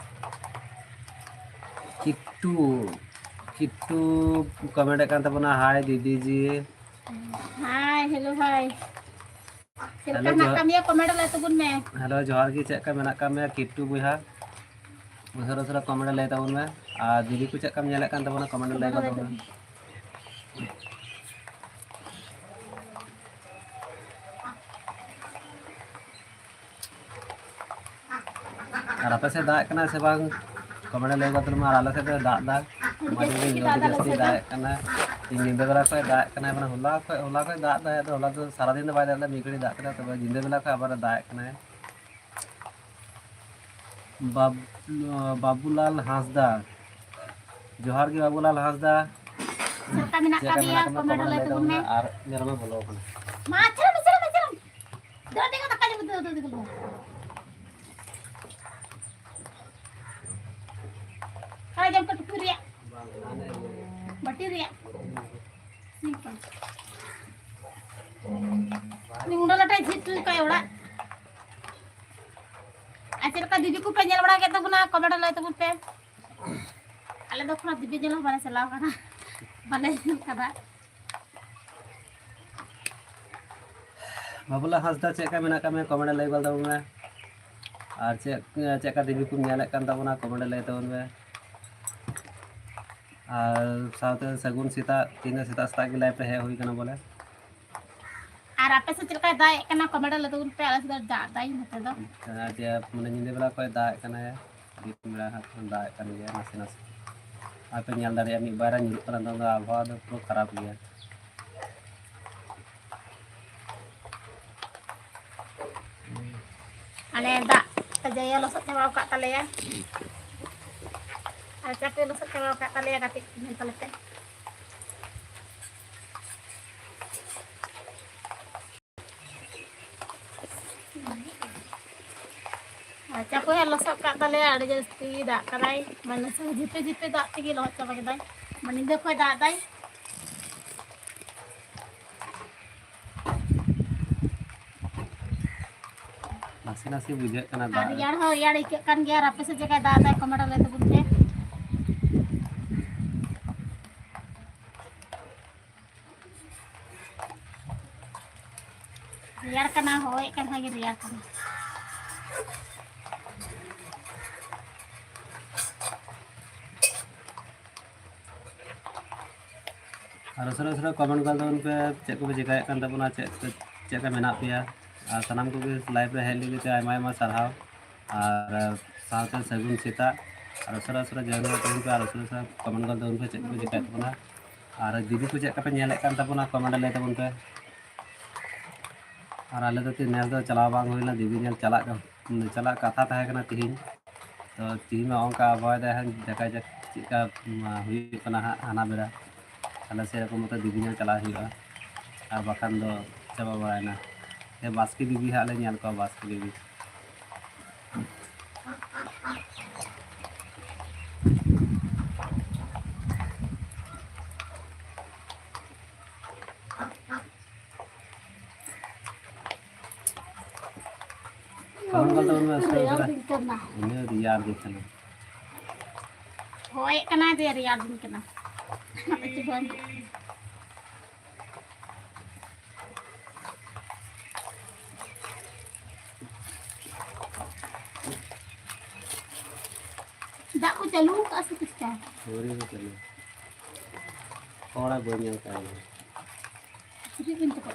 ᱠᱤᱴᱴᱩ, ᱠᱤᱴᱴᱩ ᱠᱚᱢᱮᱱᱴ ᱮᱫ ᱠᱟᱱ ᱛᱟᱵᱚᱱᱟ, "ᱦᱟᱭ ᱫᱤᱫᱤ ᱡᱤ।" ᱦᱟᱭ, ᱦᱮᱞᱳ, ᱦᱟᱭ᱾ ᱪᱮᱫ ᱞᱮᱠᱟ ᱦᱮᱞᱳ, ᱦᱮᱱᱟᱜ ᱡᱚᱦᱟᱨ᱾ ᱟᱠᱟᱫ ᱢᱮᱭᱟ? ᱠᱚᱢᱮᱱᱴ ᱞᱟᱹᱭ ᱛᱟᱵᱚᱱ ᱢᱮ᱾ ᱦᱮᱞᱳ, ᱡᱚᱦᱟᱨ ᱜᱮ᱾ ᱪᱮᱫ ᱞᱮᱠᱟ ᱢᱮᱱᱟᱜ ᱟᱠᱟᱫ ᱢᱮᱭᱟ ᱠᱤᱴᱴᱩ ᱵᱚᱭᱦᱟ? ᱩᱥᱟᱹᱨᱟ ᱩᱥᱟᱹᱨᱟ ᱠᱚᱢᱮᱱᱴ ᱞᱟᱹᱭ ᱛᱟᱵᱚᱱ ᱢᱮ᱾ ᱟᱨ ᱫᱤᱫᱤ ᱠᱚ ᱪᱮᱫ ᱞᱮᱠᱟᱢ ᱧᱮᱞᱮᱫ ᱠᱟᱱ ᱛᱟᱵᱚᱱᱟ, ᱠᱚᱢᱮᱱᱴ ᱞᱟᱹᱭ ᱛᱟᱵᱚᱱ ᱢᱮ᱾ ᱟᱨ ᱟᱯᱮ ᱥᱮᱫ ᱫᱟᱜ ᱮᱫ ᱠᱟᱱᱟ ᱥᱮ ᱵᱟᱝ? ᱠᱚᱢᱮᱱᱴ ᱨᱮ ᱞᱟᱹᱭ ᱜᱚᱫ ᱢᱟ᱾ ᱟᱨ ᱟᱞᱮ ᱥᱮᱫ ᱫᱚ ᱫᱟᱜ ᱮᱫᱟ, ᱟᱹᱰᱤ ᱢᱟᱱᱮ ᱡᱟᱹᱥᱛᱤ ᱜᱮ ᱫᱟᱜ ᱡᱟᱹᱥᱛᱤ ᱟᱞᱮ ᱥᱮᱫ ᱫᱚ᱾ ᱫᱟᱜ ᱮᱫ ᱠᱟᱱᱟ᱾ ᱛᱮᱦᱮᱧ ᱧᱤᱫᱟᱹ ᱵᱮᱲᱟ ᱠᱷᱚᱱ ᱫᱟᱜ ᱮᱫ ᱠᱟᱱᱟᱭ, ᱢᱟᱱᱮ ᱦᱚᱞᱟ ᱠᱷᱚᱱ, ᱦᱚᱞᱟ ᱠᱷᱚᱱ ᱫᱟᱜ ᱮᱫᱟᱭ᱾ ᱟᱫᱚ ᱦᱚᱞᱟ ᱫᱚ ᱥᱟᱨᱟᱫᱤᱱ ᱫᱚ ᱵᱟᱭ ᱫᱟᱜ ᱮᱫᱟ, ᱢᱤᱫ ᱜᱷᱟᱹᱲᱤᱡ ᱫᱟᱜ ᱠᱮᱫᱟ, ᱛᱚᱵᱮ ᱧᱤᱫᱟᱹ ᱵᱮᱞᱟ ᱠᱷᱚᱱ ᱟᱵᱟᱨ ᱫᱟᱜ ᱮᱫ ᱠᱟᱱᱟᱭ᱾ ᱵᱟᱵ-, ᱵᱟᱵᱩᱞᱟᱞ ᱦᱟᱸᱥᱫᱟ, ᱡᱚᱦᱟᱨ ᱜᱮ ᱵᱟᱹᱵᱩᱞᱟᱞ ᱦᱟᱸᱥᱫᱟ᱾ ᱪᱮᱫ ᱞᱮᱠᱟ ᱢᱮᱱᱟᱜ ᱪᱮᱫ ᱟᱠᱟᱫ ᱞᱮᱠᱟ ᱢᱮᱭᱟ? ᱢᱮᱱᱟᱜ ᱠᱟᱫ ᱠᱚᱢᱮᱱᱴ ᱢᱮᱭᱟ? ᱨᱮ ᱞᱟᱹᱭ ᱛᱟᱵᱚᱱ ᱢᱮ᱾ ᱟᱨ ᱢᱮᱨᱚᱢᱮ ᱵᱚᱞᱚ ᱟᱠᱟᱱᱟ᱾ ᱢᱟ, ᱪᱟᱞᱟᱜ ᱢᱮ, ᱪᱟᱞᱟᱜ ᱢᱮ, ᱪᱟᱞᱟᱜ ᱢᱮ᱾ ᱫᱟᱹᱲ ᱛᱮᱜᱮ ᱫᱟᱠᱟ ᱡᱚᱢ ᱩᱛᱟᱹᱨ, ᱫᱟᱹᱲ ᱛᱮᱜᱮ ᱫᱟᱠᱟ᱾ ᱫᱟᱠᱟ ᱡᱚᱢ ᱠᱚ ᱴᱩᱠᱩᱡ ᱨᱮᱭᱟᱜ᱾ ᱵᱟᱹᱴᱤ ᱨᱮᱭᱟᱜ᱾ ᱥᱤᱢᱯᱚᱞ᱾ ᱩᱱᱤ ᱢᱩᱰᱟᱹ ᱞᱟᱴᱟᱭ ᱡᱷᱤᱡ ᱦᱚᱪᱚ ᱠᱟᱭ ᱚᱲᱟᱜ᱾ ᱟᱨ ᱪᱮᱫ ᱞᱮᱠᱟ ᱫᱤᱫᱤ ᱠᱚᱯᱮ ᱧᱮᱞ ᱵᱟᱲᱟ ᱠᱮᱫ ᱛᱟᱵᱚᱱᱟ, ᱠᱚᱢᱮᱱᱴ ᱨᱮ ᱞᱟᱹᱭ ᱛᱟᱵᱚᱱ ᱯᱮ᱾ ᱟᱞᱮ ᱫᱚ ᱮᱠᱷᱚᱱᱳ ᱫᱤᱫᱤ ᱧᱮᱞ ᱦᱚᱸ ᱵᱟᱞᱮ ᱪᱟᱞᱟᱣ ᱠᱟᱱᱟ, ᱵᱟᱞᱮ ᱧᱮᱞ ᱠᱟᱫᱟ᱾ ᱵᱟᱵᱩᱞᱟᱞ ᱦᱟᱸᱥᱫᱟ, ᱪᱮᱫ ᱞᱮᱠᱟ ᱢᱮᱱᱟᱜ ᱠᱟᱜ ᱢᱮᱭᱟ? ᱠᱚᱢᱮᱱᱴ ᱨᱮ ᱞᱟᱹᱭ ᱜᱚᱫ ᱛᱟᱵᱚᱱ ᱢᱮ᱾ ᱟᱨ ᱪᱮᱫ, ᱪᱮᱫ ᱞᱮᱠᱟ ᱫᱤᱫᱤ ᱠᱚᱢ ᱧᱮᱞᱮᱫ ᱠᱟᱱ ᱛᱟᱵᱚᱱᱟ, ᱠᱚᱢᱮᱱᱴ ᱨᱮ ᱞᱟᱹᱭ ᱛᱟᱵᱚᱱ ᱢᱮ᱾ ᱟᱨ ᱥᱟᱶᱛᱮ ᱥᱟᱹᱜᱩᱱ ᱥᱮᱛᱟᱜ, ᱛᱮᱦᱮᱧ ᱫᱚ ᱥᱮᱛᱟᱜ ᱥᱮᱛᱟᱜ ᱜᱮ ᱞᱟᱭᱤᱵᱷ ᱨᱮ ᱦᱮᱡ ᱦᱩᱭ ᱠᱟᱱᱟ ᱵᱚᱞᱮ᱾ ᱟᱨ ᱟᱯᱮ ᱥᱮᱫ ᱪᱮᱫ ᱞᱮᱠᱟᱭ ᱫᱟᱜ ᱮᱫ ᱠᱟᱱᱟ, ᱠᱚᱢᱮᱱᱴ ᱨᱮ ᱞᱟᱹᱭ ᱛᱟᱵᱚᱱ ᱯᱮ᱾ ᱟᱞᱮ ᱥᱮᱫ ᱫᱚ ᱫᱟᱜ ᱫᱟᱭ ᱱᱚᱛᱮ ᱫᱚ᱾ ᱟᱨ ᱡᱮ ᱢᱟᱱᱮ ᱧᱤᱫᱟᱹ ᱵᱮᱲᱟ ᱠᱷᱚᱱ ᱫᱟᱜ ᱮᱫ ᱠᱟᱱᱟᱭ, ᱫᱤᱱ ᱵᱮᱲᱟ ᱦᱟᱸᱜ ᱠᱷᱟᱱ ᱫᱟᱜ ᱮᱫ ᱠᱟᱱ ᱜᱮᱭᱟ ᱱᱟᱥᱮ ᱱᱟᱥᱮ᱾ ᱟᱨ ᱯᱮ ᱧᱮᱞ ᱫᱟᱲᱮᱭᱟᱜᱼᱟ, ᱢᱤᱫ ᱵᱟᱨ ᱧᱩᱨᱩᱜ ᱠᱟᱱᱟ, ᱱᱤᱛᱚᱝ ᱫᱚ ᱟᱵᱚᱦᱟᱣᱟ ᱫᱚ ᱯᱩᱨᱟᱹ ᱠᱷᱟᱨᱟᱯ ᱜᱮᱭᱟ᱾ ᱟᱞᱮ ᱫᱟᱜ ᱛᱮ ᱡᱟᱭᱜᱟ ᱞᱚᱥᱚᱫ ᱪᱟᱵᱟ ᱟᱠᱟᱫ ᱛᱟᱞᱮᱭᱟ᱾ ᱟᱨ ᱪᱟᱯᱮ ᱞᱚᱥᱚᱫ ᱪᱟᱵᱟ ᱟᱠᱟᱫ ᱛᱟᱞᱮᱭᱟ, ᱠᱟᱹᱴᱤᱡ ᱧᱮᱞ ᱛᱟᱞᱮ ᱯᱮ᱾ ᱟᱨ ᱪᱟᱯᱮ ᱦᱚᱸ ᱞᱚᱥᱚᱫ ᱠᱟᱜ ᱛᱟᱞᱮᱭᱟ, ᱟᱹᱰᱤ ᱡᱟᱹᱥᱛᱤ ᱫᱟᱜ ᱠᱟᱫᱟᱭ, ᱢᱟᱱᱮ ᱥᱩᱫᱷᱩ ᱡᱷᱤᱯᱤᱨ ᱡᱷᱤᱯᱤᱨ ᱫᱟᱜ ᱛᱮᱜᱮ ᱞᱚᱦᱚᱫ ᱪᱟᱵᱟ ᱠᱮᱫᱟᱭ᱾ ᱢᱟᱱᱮ ᱧᱤᱫᱟᱹ ᱠᱷᱚᱱ ᱫᱟᱜ ᱫᱟᱭ᱾ ᱱᱟᱥᱮ ᱱᱟᱥᱮ ᱵᱩᱡᱷᱟᱹᱜ ᱠᱟᱱᱟ ᱟᱨ ᱫᱟᱜ ᱨᱮ᱾ ᱨᱮᱭᱟᱲ ᱦᱚᱸ ᱨᱮᱭᱟᱲ ᱟᱹᱭᱠᱟᱹᱜ ᱠᱟᱱ ᱜᱮᱭᱟ᱾ ᱟᱨ ᱟᱯᱮ ᱥᱮᱫ ᱪᱮᱫ ᱞᱮᱠᱟᱭ ᱫᱟᱜ ᱮᱫᱟᱭ, ᱠᱚᱢᱮᱱᱴ ᱨᱮ ᱞᱟᱹᱭ ᱛᱟᱵᱚᱱ ᱯᱮ᱾ ᱨᱮᱭᱟᱲ ᱠᱟᱱᱟ, ᱦᱚᱭᱮᱫ ᱠᱟᱱ ᱠᱷᱟᱱ ᱜᱮ ᱨᱮᱭᱟᱲ ᱠᱟᱱᱟ᱾ ᱟᱨ ᱩᱥᱟᱹᱨᱟ ᱩᱥᱟᱹᱨᱟ ᱠᱚᱢᱮᱱᱴ ᱜᱚᱫ ᱛᱟᱵᱚᱱ ᱯᱮ, ᱪᱮᱫ ᱠᱚᱯᱮ ᱪᱮᱠᱟᱭᱮᱫ ᱠᱟᱱ ᱛᱟᱵᱚᱱᱟ, ᱪᱮᱫ ᱠᱚ, ᱪᱮᱫ ᱞᱮᱠᱟ ᱢᱮᱱᱟᱜ ᱯᱮᱭᱟ᱾ ᱟᱨ ᱥᱟᱱᱟᱢ ᱠᱚᱜᱮ ᱞᱟᱭᱤᱵᱷ ᱨᱮ ᱦᱮᱡ ᱞᱟᱹᱜᱤᱫ ᱛᱮ ᱟᱭᱢᱟ ᱟᱭᱢᱟ ᱥᱟᱨᱦᱟᱣ᱾ ᱟᱨ ᱥᱟᱶᱛᱮ ᱥᱟᱹᱜᱩᱱ ᱥᱮᱛᱟᱜ᱾ ᱟᱨ ᱩᱥᱟᱹᱨᱟ ᱩᱥᱟᱹᱨᱟ ᱡᱚᱭᱮᱱ ᱜᱚᱫ ᱛᱟᱵᱚᱱ ᱯᱮ, ᱟᱨ ᱩᱥᱟᱹᱨᱟ ᱩᱥᱟᱹᱨᱟ ᱠᱚᱢᱮᱱᱴ ᱜᱚᱫ ᱛᱟᱵᱚᱱ ᱯᱮ, ᱪᱮᱫ ᱠᱚᱯᱮ ᱪᱮᱠᱟᱭᱮᱫ ᱛᱟᱵᱚᱱᱟ᱾ ᱟᱨ ᱫᱤᱫᱤ ᱠᱚ ᱪᱮᱫ ᱞᱮᱠᱟ ᱯᱮ ᱧᱮᱞᱮᱫ ᱠᱟᱱ ᱛᱟᱵᱚᱱᱟ, ᱠᱚᱢᱮᱱᱴ ᱨᱮ ᱞᱟᱹᱭ ᱛᱟᱵᱚᱱ ᱯᱮ᱾ ᱟᱨ ᱟᱞᱮ ᱫᱚ ᱛᱮ-, ᱱᱮᱥ ᱫᱚ ᱪᱟᱞᱟᱣ ᱵᱟᱝ ᱦᱩᱭ ᱞᱮᱱᱟ, ᱫᱤᱫᱤ ᱧᱮᱞ ᱪᱟᱞᱟᱜ ᱠᱟ-, ᱪᱟᱞᱟᱜ ᱠᱟᱛᱷᱟ ᱛᱟᱦᱮᱸ ᱠᱟᱱᱟ ᱛᱤᱦᱤᱧ᱾ ᱛᱚ ᱛᱤᱦᱤᱧ ᱢᱟ ᱚᱱᱠᱟ ᱟᱵᱚᱦᱟᱣᱟ ᱫᱟᱭ ᱦᱟᱸᱜ, ᱫᱮᱠᱷᱟ ᱡᱟᱠ᱾ ᱪᱮᱫᱠᱟ, ᱩᱢ, ᱦᱩᱭᱩᱜ ᱠᱟᱱᱟ ᱦᱟᱸᱜ ᱦᱟᱱᱟ ᱵᱮᱲᱟ, ᱛᱟᱦᱞᱮ ᱥᱮᱨᱚᱠᱚᱢ ᱢᱚᱛᱚ ᱫᱮᱵᱤ ᱧᱮᱞ ᱪᱟᱞᱟᱜ ᱦᱩᱭᱩᱜᱼᱟ, ᱟᱨ ᱵᱟᱠᱷᱟᱱ ᱫᱚ ᱪᱟᱵᱟ ᱵᱟᱲᱟᱭᱮᱱᱟ᱾ ᱥᱮ ᱵᱟᱥᱠᱮ ᱫᱮᱵᱤ ᱦᱟᱸᱜ ᱞᱮ ᱧᱮᱞ ᱠᱚᱣᱟ, ᱵᱟᱥᱠᱮ ᱫᱮᱵᱤ᱾ ᱠᱚᱢᱮᱱᱴ ᱠᱚᱞ ᱛᱟᱵᱚᱱ ᱯᱮ, ᱥᱮ ᱨᱮᱭᱟᱲ ᱫᱤᱱ ᱠᱟᱱᱟ᱾ ᱤᱱᱟᱹ ᱨᱮᱭᱟᱲ ᱫᱤᱱ ᱠᱟᱱᱟ᱾ ᱦᱚᱭᱮᱜ ᱠᱟᱱᱟ ᱡᱮ ᱨᱮᱭᱟᱲ ᱫᱤᱱ ᱠᱟᱱᱟ᱾ ᱚᱱᱟᱛᱮ ᱪᱮᱫ ᱦᱚᱸ ᱵᱟᱝ᱾ ᱫᱟᱜ ᱠᱚ ᱪᱟᱹᱞᱩ ᱟᱠᱟᱫᱼᱟ ᱥᱮ ᱪᱮᱫᱠᱟ? ᱟᱹᱣᱨᱤ ᱠᱚ ᱪᱟᱹᱞᱩ᱾ ᱦᱚᱲᱟᱜ ᱵᱟᱹᱧ ᱧᱮᱞ ᱠᱟᱜ ᱜᱮᱭᱟ᱾ ᱦᱤᱡᱩᱜ ᱵᱤᱱ ᱛᱚᱵᱮ᱾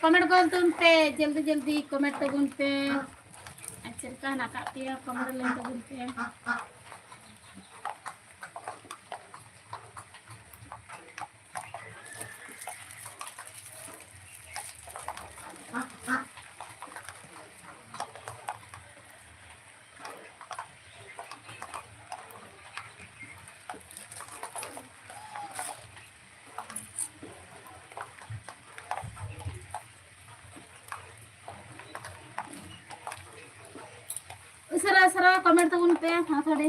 ᱠᱚᱢᱮᱱᱴ ᱜᱚᱫ ᱛᱟᱵᱚᱱ ᱯᱮ, ᱡᱚᱞᱫᱤ ᱡᱚᱞᱫᱤ ᱠᱚᱢᱮᱱᱴ ᱛᱟᱵᱚᱱ ᱯᱮ᱾ ᱟᱨ ᱪᱮᱫ ᱞᱮᱠᱟ ᱦᱮᱱᱟᱜ ᱟᱠᱟᱫ ᱯᱮᱭᱟ, ᱠᱚᱢᱮᱱᱴ ᱞᱟᱹᱭ ᱛᱟᱵᱚᱱ ᱯᱮ᱾ ᱩᱥᱟᱹᱨᱟ ᱩᱥᱟᱹᱨᱟ ᱠᱚᱢᱮᱱᱴ ᱛᱟᱵᱚᱱ ᱯᱮ, ᱛᱷᱚᱲᱟ ᱛᱷᱚᱲᱤ᱾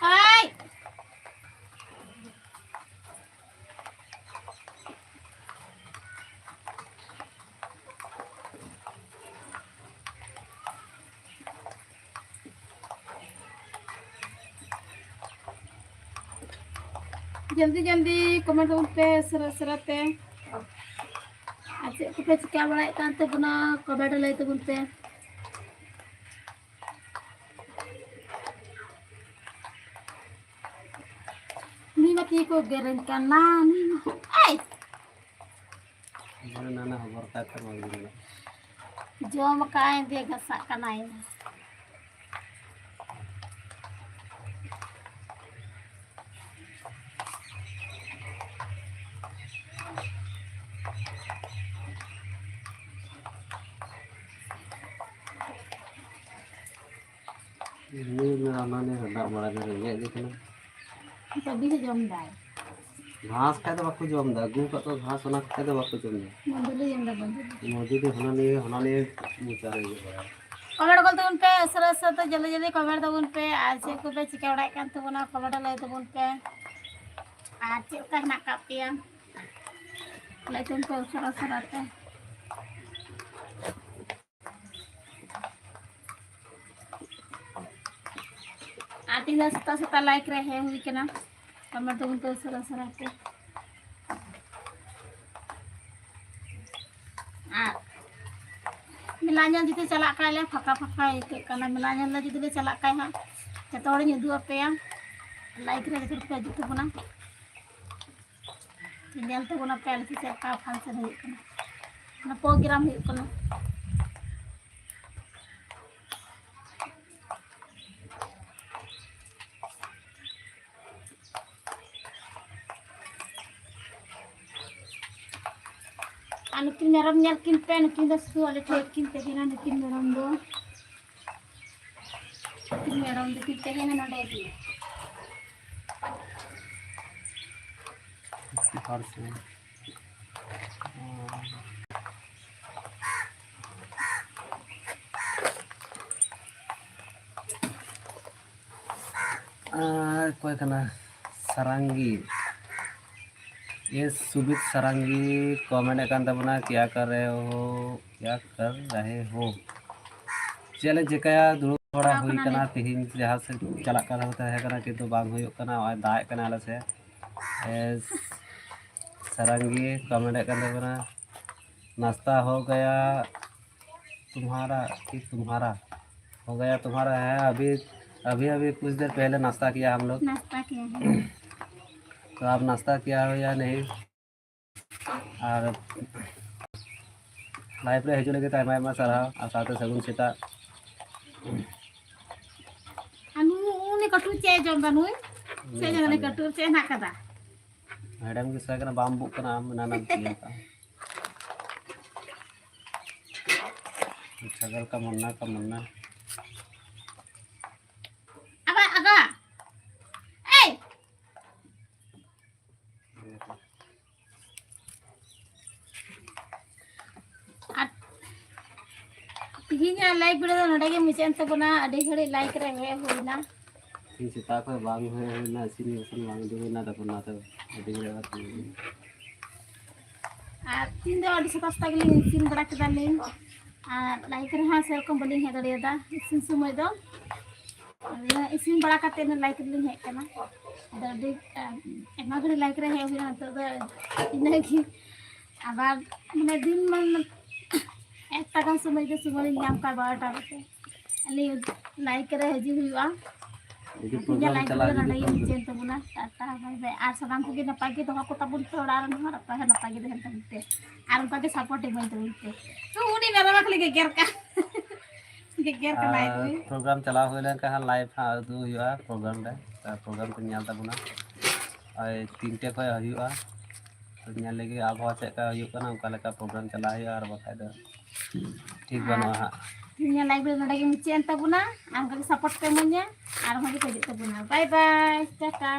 ᱦᱟᱭ᱾ ᱡᱚᱞᱫᱤ ᱡᱚᱞᱫᱤ ᱠᱚᱢᱮᱱᱴ ᱛᱟᱵᱚᱱ ᱯᱮ ᱩᱥᱟᱹᱨᱟ ᱩᱥᱟᱹᱨᱟ ᱛᱮ᱾ ᱟᱨ ᱪᱮᱫ ᱠᱚᱯᱮ ᱪᱤᱠᱟ ᱵᱟᱲᱟᱭᱮᱫ ᱠᱟᱱ ᱛᱟᱵᱚᱱᱟ, ᱠᱚᱢᱮᱱᱴ ᱨᱮ ᱞᱟᱹᱭ ᱛᱟᱵᱚᱱ ᱯᱮ᱾ ᱱᱩᱭ ᱢᱟ ᱛᱤ ᱠᱚ ᱜᱮᱨᱮᱧ ᱠᱟᱱᱟ, ᱱᱩᱭ ᱢᱟ᱾ ᱮᱭ! ᱱᱟᱱᱟ ᱦᱚᱵᱚᱨ ᱠᱟᱛᱮ ᱵᱟᱝ ᱜᱮ᱾ ᱡᱚᱢ ᱠᱟᱜ ᱟᱭ, ᱫᱮ ᱜᱷᱟᱥᱟᱜ ᱠᱟᱱᱟᱭ᱾ ᱧᱩᱭ ᱢᱮ, ᱦᱟᱱᱟ ᱱᱤᱭᱟᱹ ᱫᱟᱜ ᱵᱟᱲᱟᱭ ᱢᱮ, ᱨᱮᱸᱜᱮᱡ ᱜᱮ ᱠᱟᱱᱟ᱾ ᱛᱚᱵᱮ ᱦᱚᱸ ᱡᱚᱢ ᱫᱟᱭ᱾ ᱜᱷᱟᱥ ᱠᱷᱟᱡ ᱫᱚ ᱵᱟᱠᱚ ᱡᱚᱢ ᱫᱟ, ᱟᱹᱜᱩ ᱠᱟᱜ ᱫᱚ ᱜᱷᱟᱥ, ᱚᱱᱟ ᱠᱷᱟᱡ ᱫᱚ ᱵᱟᱠᱚ ᱡᱚᱢ ᱫᱟ᱾ ᱢᱚᱫᱩᱞᱤ ᱡᱚᱢ ᱫᱟ, ᱢᱚᱫᱩᱞᱤ᱾ ᱢᱚᱫᱩᱞᱤ ᱦᱟᱱᱟ ᱱᱤᱭᱟᱹ, ᱦᱟᱱᱟ ᱱᱤᱭᱟᱹ ᱢᱚᱪᱟ ᱨᱮ ᱤᱭᱟᱹ ᱵᱟᱲᱟᱭᱟ᱾ ᱠᱚᱢᱮᱱᱴ ᱜᱚᱞ ᱛᱟᱵᱚᱱ ᱯᱮ, ᱩᱥᱟᱹᱨᱟ ᱩᱥᱟᱹᱨᱟ ᱛᱮ ᱡᱚᱞᱫᱤ ᱡᱚᱞᱫᱤ ᱠᱚᱢᱮᱱᱴ ᱛᱟᱵᱚᱱ ᱯᱮ, ᱟᱨ ᱪᱮᱫ ᱠᱚᱯᱮ ᱪᱤᱠᱟᱹ ᱵᱟᱲᱟᱭᱮᱫ ᱠᱟᱱ ᱛᱟᱵᱚᱱᱟ, ᱠᱚᱢᱮᱱᱴ ᱨᱮ ᱞᱟᱹᱭ ᱛᱟᱵᱚᱱ ᱯᱮ, ᱟᱨ ᱪᱮᱫ ᱞᱮᱠᱟ ᱦᱮᱱᱟᱜ ᱟᱠᱟᱫ ᱯᱮᱭᱟ, ᱞᱟᱹᱭ ᱛᱟᱵᱚᱱ ᱯᱮ ᱩᱥᱟᱹᱨᱟ ᱩᱥᱟᱹᱨᱟ ᱛᱮ᱾ ᱟᱨ ᱛᱮᱦᱮᱧ ᱫᱚ ᱥᱮᱛᱟᱜ ᱥᱮᱛᱟᱜ ᱞᱟᱭᱤᱠ ᱨᱮ ᱦᱮᱡ ᱦᱩᱭ ᱠᱟᱱᱟ, ᱠᱚᱢᱮᱱᱴ ᱛᱟᱵᱚᱱ ᱯᱮ ᱩᱥᱟᱹᱨᱟ ᱩᱥᱟᱹᱨᱟ ᱛᱮ᱾ ᱟᱨ ᱢᱮᱞᱟ ᱧᱮᱞ ᱡᱩᱫᱤ ᱪᱟᱞᱟᱜ ᱠᱷᱟᱡ ᱞᱮ, ᱯᱷᱟᱸᱠᱟ ᱯᱷᱟᱸᱠᱟ ᱟᱹᱭᱠᱟᱹᱜ ᱠᱟᱱᱟ, ᱢᱮᱞᱟ ᱧᱮᱞ ᱞᱮ ᱡᱩᱫᱤ ᱞᱮ ᱪᱟᱞᱟᱜ ᱠᱷᱟᱡ ᱦᱟᱸᱜ ᱡᱚᱛᱚ ᱦᱚᱲᱤᱧ ᱩᱫᱩᱜ ᱟᱯᱮᱭᱟ, ᱞᱟᱭᱤᱠ ᱨᱮ ᱡᱚᱛᱚ ᱦᱚᱲ ᱯᱮ ᱦᱤᱡᱩᱜ ᱛᱟᱵᱚᱱᱟ᱾ ᱧᱮᱞ ᱛᱟᱵᱚᱱᱟᱯᱮ ᱟᱞᱮ ᱥᱮᱫ ᱪᱮᱫ ᱞᱮᱠᱟ ᱯᱷᱟᱱᱥᱮᱱ ᱦᱩᱭᱩᱜ ᱠᱟᱱᱟ, ᱚᱱᱟ ᱯᱨᱳᱜᱨᱟᱢ ᱦᱩᱭᱩᱜ ᱠᱟᱱᱟ᱾ ᱟᱨ ᱱᱩᱠᱤᱱ ᱢᱮᱨᱚᱢ ᱧᱮᱞ ᱠᱤᱱ ᱯᱮ, ᱱᱩᱠᱤᱱ ᱫᱚ ᱥᱩᱫᱷᱩ ᱟᱞᱮ ᱴᱷᱮᱱ ᱠᱤᱱ ᱛᱟᱦᱮᱱᱟ, ᱱᱩᱠᱤᱱ ᱢᱮᱨᱚᱢ ᱫᱚ᱾ ᱱᱩᱠᱤᱱ ᱢᱮᱨᱚᱢ ᱫᱚᱠᱤᱱ ᱛᱟᱦᱮᱱᱟ ᱱᱚᱰᱮ ᱜᱮ᱾ ᱦᱚᱲ ᱥᱮ᱾ ᱟᱨ ᱚᱠᱚᱭ ᱠᱟᱱᱟ? ᱥᱟᱨᱟᱝᱜᱤ᱾ ᱮ ᱥᱩᱵᱤᱛ ᱥᱟᱨᱟᱝᱜᱤ ᱠᱚᱢᱮᱱᱴ ᱮᱫ ᱠᱟᱱ ᱛᱟᱵᱚᱱᱟ, ᱠᱮᱭᱟ ᱠᱟᱨ ᱨᱮ ᱦᱳ, ᱠᱮᱭᱟ ᱠᱟᱨ ᱨᱟᱦᱮ ᱦᱳ? ᱪᱮᱫ ᱞᱮ ᱪᱤᱠᱟᱹᱭᱟ, ᱫᱩᱲᱩᱵ ᱵᱟᱲᱟ ᱦᱩᱭ ᱠᱟᱱᱟ᱾ ᱛᱮᱦᱮᱧ ᱡᱟᱦᱟᱸ ᱥᱮᱫ ᱪᱟᱞᱟᱜ ᱠᱟᱛᱷᱟ ᱛᱟᱦᱮᱸ ᱠᱟᱱᱟ, ᱠᱤᱱᱛᱩ ᱵᱟᱝ ᱦᱩᱭᱩᱜ ᱠᱟᱱᱟ᱾ ᱱᱚᱜᱼᱚᱭ ᱫᱟᱜ ᱮᱫ ᱠᱟᱱᱟ ᱟᱞᱮ ᱥᱮᱫ᱾ Yes. ᱥᱟᱨᱟᱝᱜᱤ ᱠᱚᱢᱮᱱᱴ ᱮᱫ ᱠᱟᱱ ᱛᱟᱵᱚᱱᱟ, नाश्ता हो गया तुम्हारा कि तुम्हारा हो गया तुम्हारा है। अभी अभी अभी कुछ देर पहले नाश्ता किया हम लोग। नाश्ता किया है। तो आप नाश्ता किया हो या नहीं? ᱟᱨ ᱞᱟᱭᱤᱵᱷ ᱨᱮ ᱦᱤᱡᱩᱜ ᱞᱟᱹᱜᱤᱫ ᱟᱭᱢᱟ ᱟᱭᱢᱟ ᱥᱟᱨᱦᱟᱣ ᱟᱨ ᱥᱟᱶᱛᱮ ᱥᱟᱹᱜᱩᱱ ᱥᱮᱛᱟᱜ᱾ ᱟᱨ ᱱᱩᱭ ᱩᱱᱤ ᱠᱟᱹᱴᱩᱵ ᱪᱮᱫ ᱮ ᱡᱚᱢ ᱫᱟ ᱱᱩᱭ? ᱪᱮᱫ ᱡᱚᱢ ᱫᱟ ᱠᱟᱹᱴᱩᱵ ᱪᱮᱫ ᱦᱮᱱᱟᱜ ᱠᱟᱫᱟ? ᱦᱮᱲᱮᱢ ᱜᱮ ᱥᱟᱭ ᱠᱟᱱᱟ, ᱵᱟᱢ ᱵᱩᱜ ᱠᱟᱱᱟ ᱟᱢ, ᱮᱱᱟᱱ ᱮᱢ ᱪᱤᱠᱟᱹ ᱠᱟᱜᱼᱟ? ᱪᱷᱟᱜᱚᱞ ᱠᱟ ᱢᱩᱱᱱᱟ ᱠᱟ ᱢᱩᱱᱱᱟ᱾ ᱟᱜᱟ ᱟᱜᱟ᱾ ᱮᱭ᱾ ᱟᱨ ᱛᱤᱦᱤᱧᱟᱜ ᱞᱟᱭᱤᱵᱷ ᱵᱷᱤᱰᱤᱭᱳ ᱫᱚ ᱱᱚᱰᱮ ᱜᱮ ᱢᱩᱪᱟᱹᱫ ᱮᱱ ᱛᱟᱵᱚᱱᱟ᱾ ᱟᱹᱰᱤ ᱜᱷᱟᱹᱲᱤᱡ ᱞᱟᱭᱤᱵᱷ ᱨᱮ ᱦᱮᱡ ᱦᱩᱭᱱᱟ᱾ ᱛᱤᱦᱤᱧ ᱥᱮᱛᱟᱜ ᱠᱷᱚᱱ ᱵᱟᱝ ᱦᱮᱡ ᱦᱩᱭᱱᱟ, ᱤᱥᱤᱱ ᱵᱟᱥᱟᱝ ᱵᱟᱝ ᱤᱫᱤ ᱦᱩᱭᱱᱟ, ᱛᱟᱨᱯᱚᱨ ᱚᱱᱟᱛᱮ ᱟᱹᱰᱤ ᱜᱷᱟᱹᱲᱤᱡ ᱟᱵᱟᱨ ᱛᱤᱦᱤᱧ ᱟᱨ ᱛᱤᱦᱤᱧ ᱫᱚ ᱟᱹᱰᱤ ᱥᱮᱛᱟᱜ ᱥᱮᱛᱟᱜ ᱜᱮᱞᱤᱧ ᱤᱥᱤᱱ ᱵᱟᱲᱟ ᱠᱮᱫᱟ ᱞᱤᱧ᱾ ᱟᱨ ᱞᱟᱭᱤᱵᱷ ᱨᱮᱦᱚᱸ ᱥᱮᱨᱚᱠᱚᱢ ᱵᱟᱹᱞᱤᱧ ᱦᱮᱡ ᱫᱟᱲᱮᱭᱟᱫᱟ ᱤᱥᱤᱱ ᱥᱚᱢᱚᱭ ᱫᱚ᱾ ᱟᱫᱚ ᱤᱥᱤᱱ ᱵᱟᱲᱟ ᱠᱟᱛᱮ ᱞᱟᱭᱤᱵᱷ ᱨᱮᱞᱤᱧ ᱦᱮᱡ ᱠᱟᱱᱟ᱾ ᱟᱫᱚ ᱟᱹᱰᱤ ᱟᱭᱢᱟ ᱜᱷᱟᱹᱲᱤᱡ ᱞᱟᱭᱤᱵᱷ ᱨᱮ ᱦᱮᱡ ᱦᱩᱭᱱᱟ, ᱱᱤᱛᱚᱜ ᱫᱚ ᱤᱱᱟᱹᱜᱮ᱾ ᱟᱵᱟᱨ ᱢᱟᱱᱮ ᱫᱤᱱ ᱢᱟᱱ ᱮᱠᱴᱟ ᱜᱟᱱ ᱥᱚᱢᱚᱭ ᱜᱮ ᱥᱚᱢᱚᱭ ᱞᱤᱧ ᱧᱟᱢ ᱠᱟᱜᱼᱟ, ᱵᱟᱨᱚᱴᱟ ᱠᱟᱛᱮ ᱟᱹᱞᱤᱧ ᱞᱟᱭᱤᱵᱷ ᱨᱮ ᱦᱤᱡᱩᱜ ᱦᱩᱭᱩᱜᱼᱟ᱾ ᱡᱩᱫᱤ ᱛᱤᱦᱤᱧᱟᱜ ᱯᱨᱳᱜᱨᱟᱢ ᱞᱟᱭᱤᱵᱷ ᱪᱟᱞᱟᱜᱼᱟ, ᱫᱚ ᱱᱚᱰᱮ ᱡᱩᱫᱤ ᱜᱮ ᱯᱨᱳᱜᱨᱟᱢ ᱢᱩᱪᱟᱹᱫ ᱮᱱ ᱛᱟᱵᱚᱱᱟ᱾ ᱴᱟᱴᱟ, ᱵᱟᱭ ᱵᱟᱭ᱾ ᱟᱨ ᱥᱟᱱᱟᱢ ᱠᱚᱜᱮ ᱱᱟᱯᱟᱭ ᱜᱮ ᱫᱚᱦᱚ ᱠᱚᱛᱟ ᱵᱚᱱ ᱯᱮ, ᱚᱲᱟᱜ ᱨᱮᱱ ᱦᱚᱸ ᱱᱟᱯᱟᱭ ᱦᱚᱸ ᱱᱟᱯᱟᱭ ᱜᱮ ᱛᱟᱦᱮᱱ ᱛᱟᱵᱚᱱ ᱯᱮ᱾ ᱟᱨ ᱚᱱᱠᱟ ᱜᱮ ᱥᱟᱯᱳᱨᱴ ᱮᱢᱟᱹᱧ ᱛᱟᱵᱚᱱ ᱯᱮ᱾ ᱛᱚ ᱩᱱᱤ ᱢᱮᱨᱚᱢ ᱠᱷᱟᱹᱞᱤ ᱜᱮᱜᱮᱨ ᱠᱟᱱ᱾ ᱜᱮᱜᱮᱨ ᱠᱟᱱᱟᱭ ᱟᱨ ᱱᱩᱭ᱾ ᱯᱨᱳᱜᱨᱟᱢ ᱪᱟᱞᱟᱣ ᱦᱩᱭ ᱞᱮᱱᱠᱷᱟᱱ ᱦᱟᱸᱜ ᱞᱟᱭᱤᱵᱷ ᱦᱟᱸᱜ ᱩᱫᱩᱜ ᱦᱩᱭᱩᱜᱼᱟ ᱯᱨᱳᱜᱨᱟᱢ ᱨᱮ᱾ ᱟᱨ ᱯᱨᱳᱜᱨᱟᱢ ᱯᱮ ᱧᱮᱞ ᱛᱟᱵᱚᱱᱟ᱾ ᱳᱭ ᱛᱤᱱᱴᱮ ᱠᱷᱚᱱ ᱦᱩᱭᱩᱜᱼᱟ᱾ ᱛᱚ ᱧᱮᱞ ᱞᱮᱜᱮ ᱟᱵᱚᱦᱟᱣᱟ ᱪᱮᱫ ᱞᱮᱠᱟ ᱦᱩᱭᱩᱜ ᱠᱟᱱᱟ, ᱚᱱᱠᱟ ᱞᱮᱠᱟ ᱯᱨᱳᱜᱨᱟᱢ ᱪᱟᱞᱟᱣ ᱦᱩᱭᱩᱜᱼᱟ, ᱟᱨ ᱵᱟᱠᱷᱟᱡ ᱫᱚ ᱴᱷᱤᱠ ᱟᱨ ᱵᱟᱹᱱᱩᱜᱼᱟ ᱦᱟᱸᱜ᱾ ᱛᱤᱦᱤᱧᱟᱜ ᱞᱟᱭᱤᱵᱷ ᱫᱚ ᱱᱚᱰᱮ ᱜᱮ ᱢᱩᱪᱟᱹᱫ ᱮᱱ ᱛᱟᱵᱚᱱᱟ᱾ ᱟᱨ ᱚᱱᱠᱟ ᱜᱮ ᱥᱟᱯᱳᱨᱴ ᱯᱮ ᱮᱢᱟᱹᱧᱟ᱾ ᱟᱨ ᱚᱱᱠᱟ ᱜᱮ ᱯᱮ ᱦᱤᱡᱩᱜ ᱛᱟᱵᱚᱱᱟ᱾ ᱵᱟᱭ ᱵᱟᱭ, ᱴᱟᱴᱟ᱾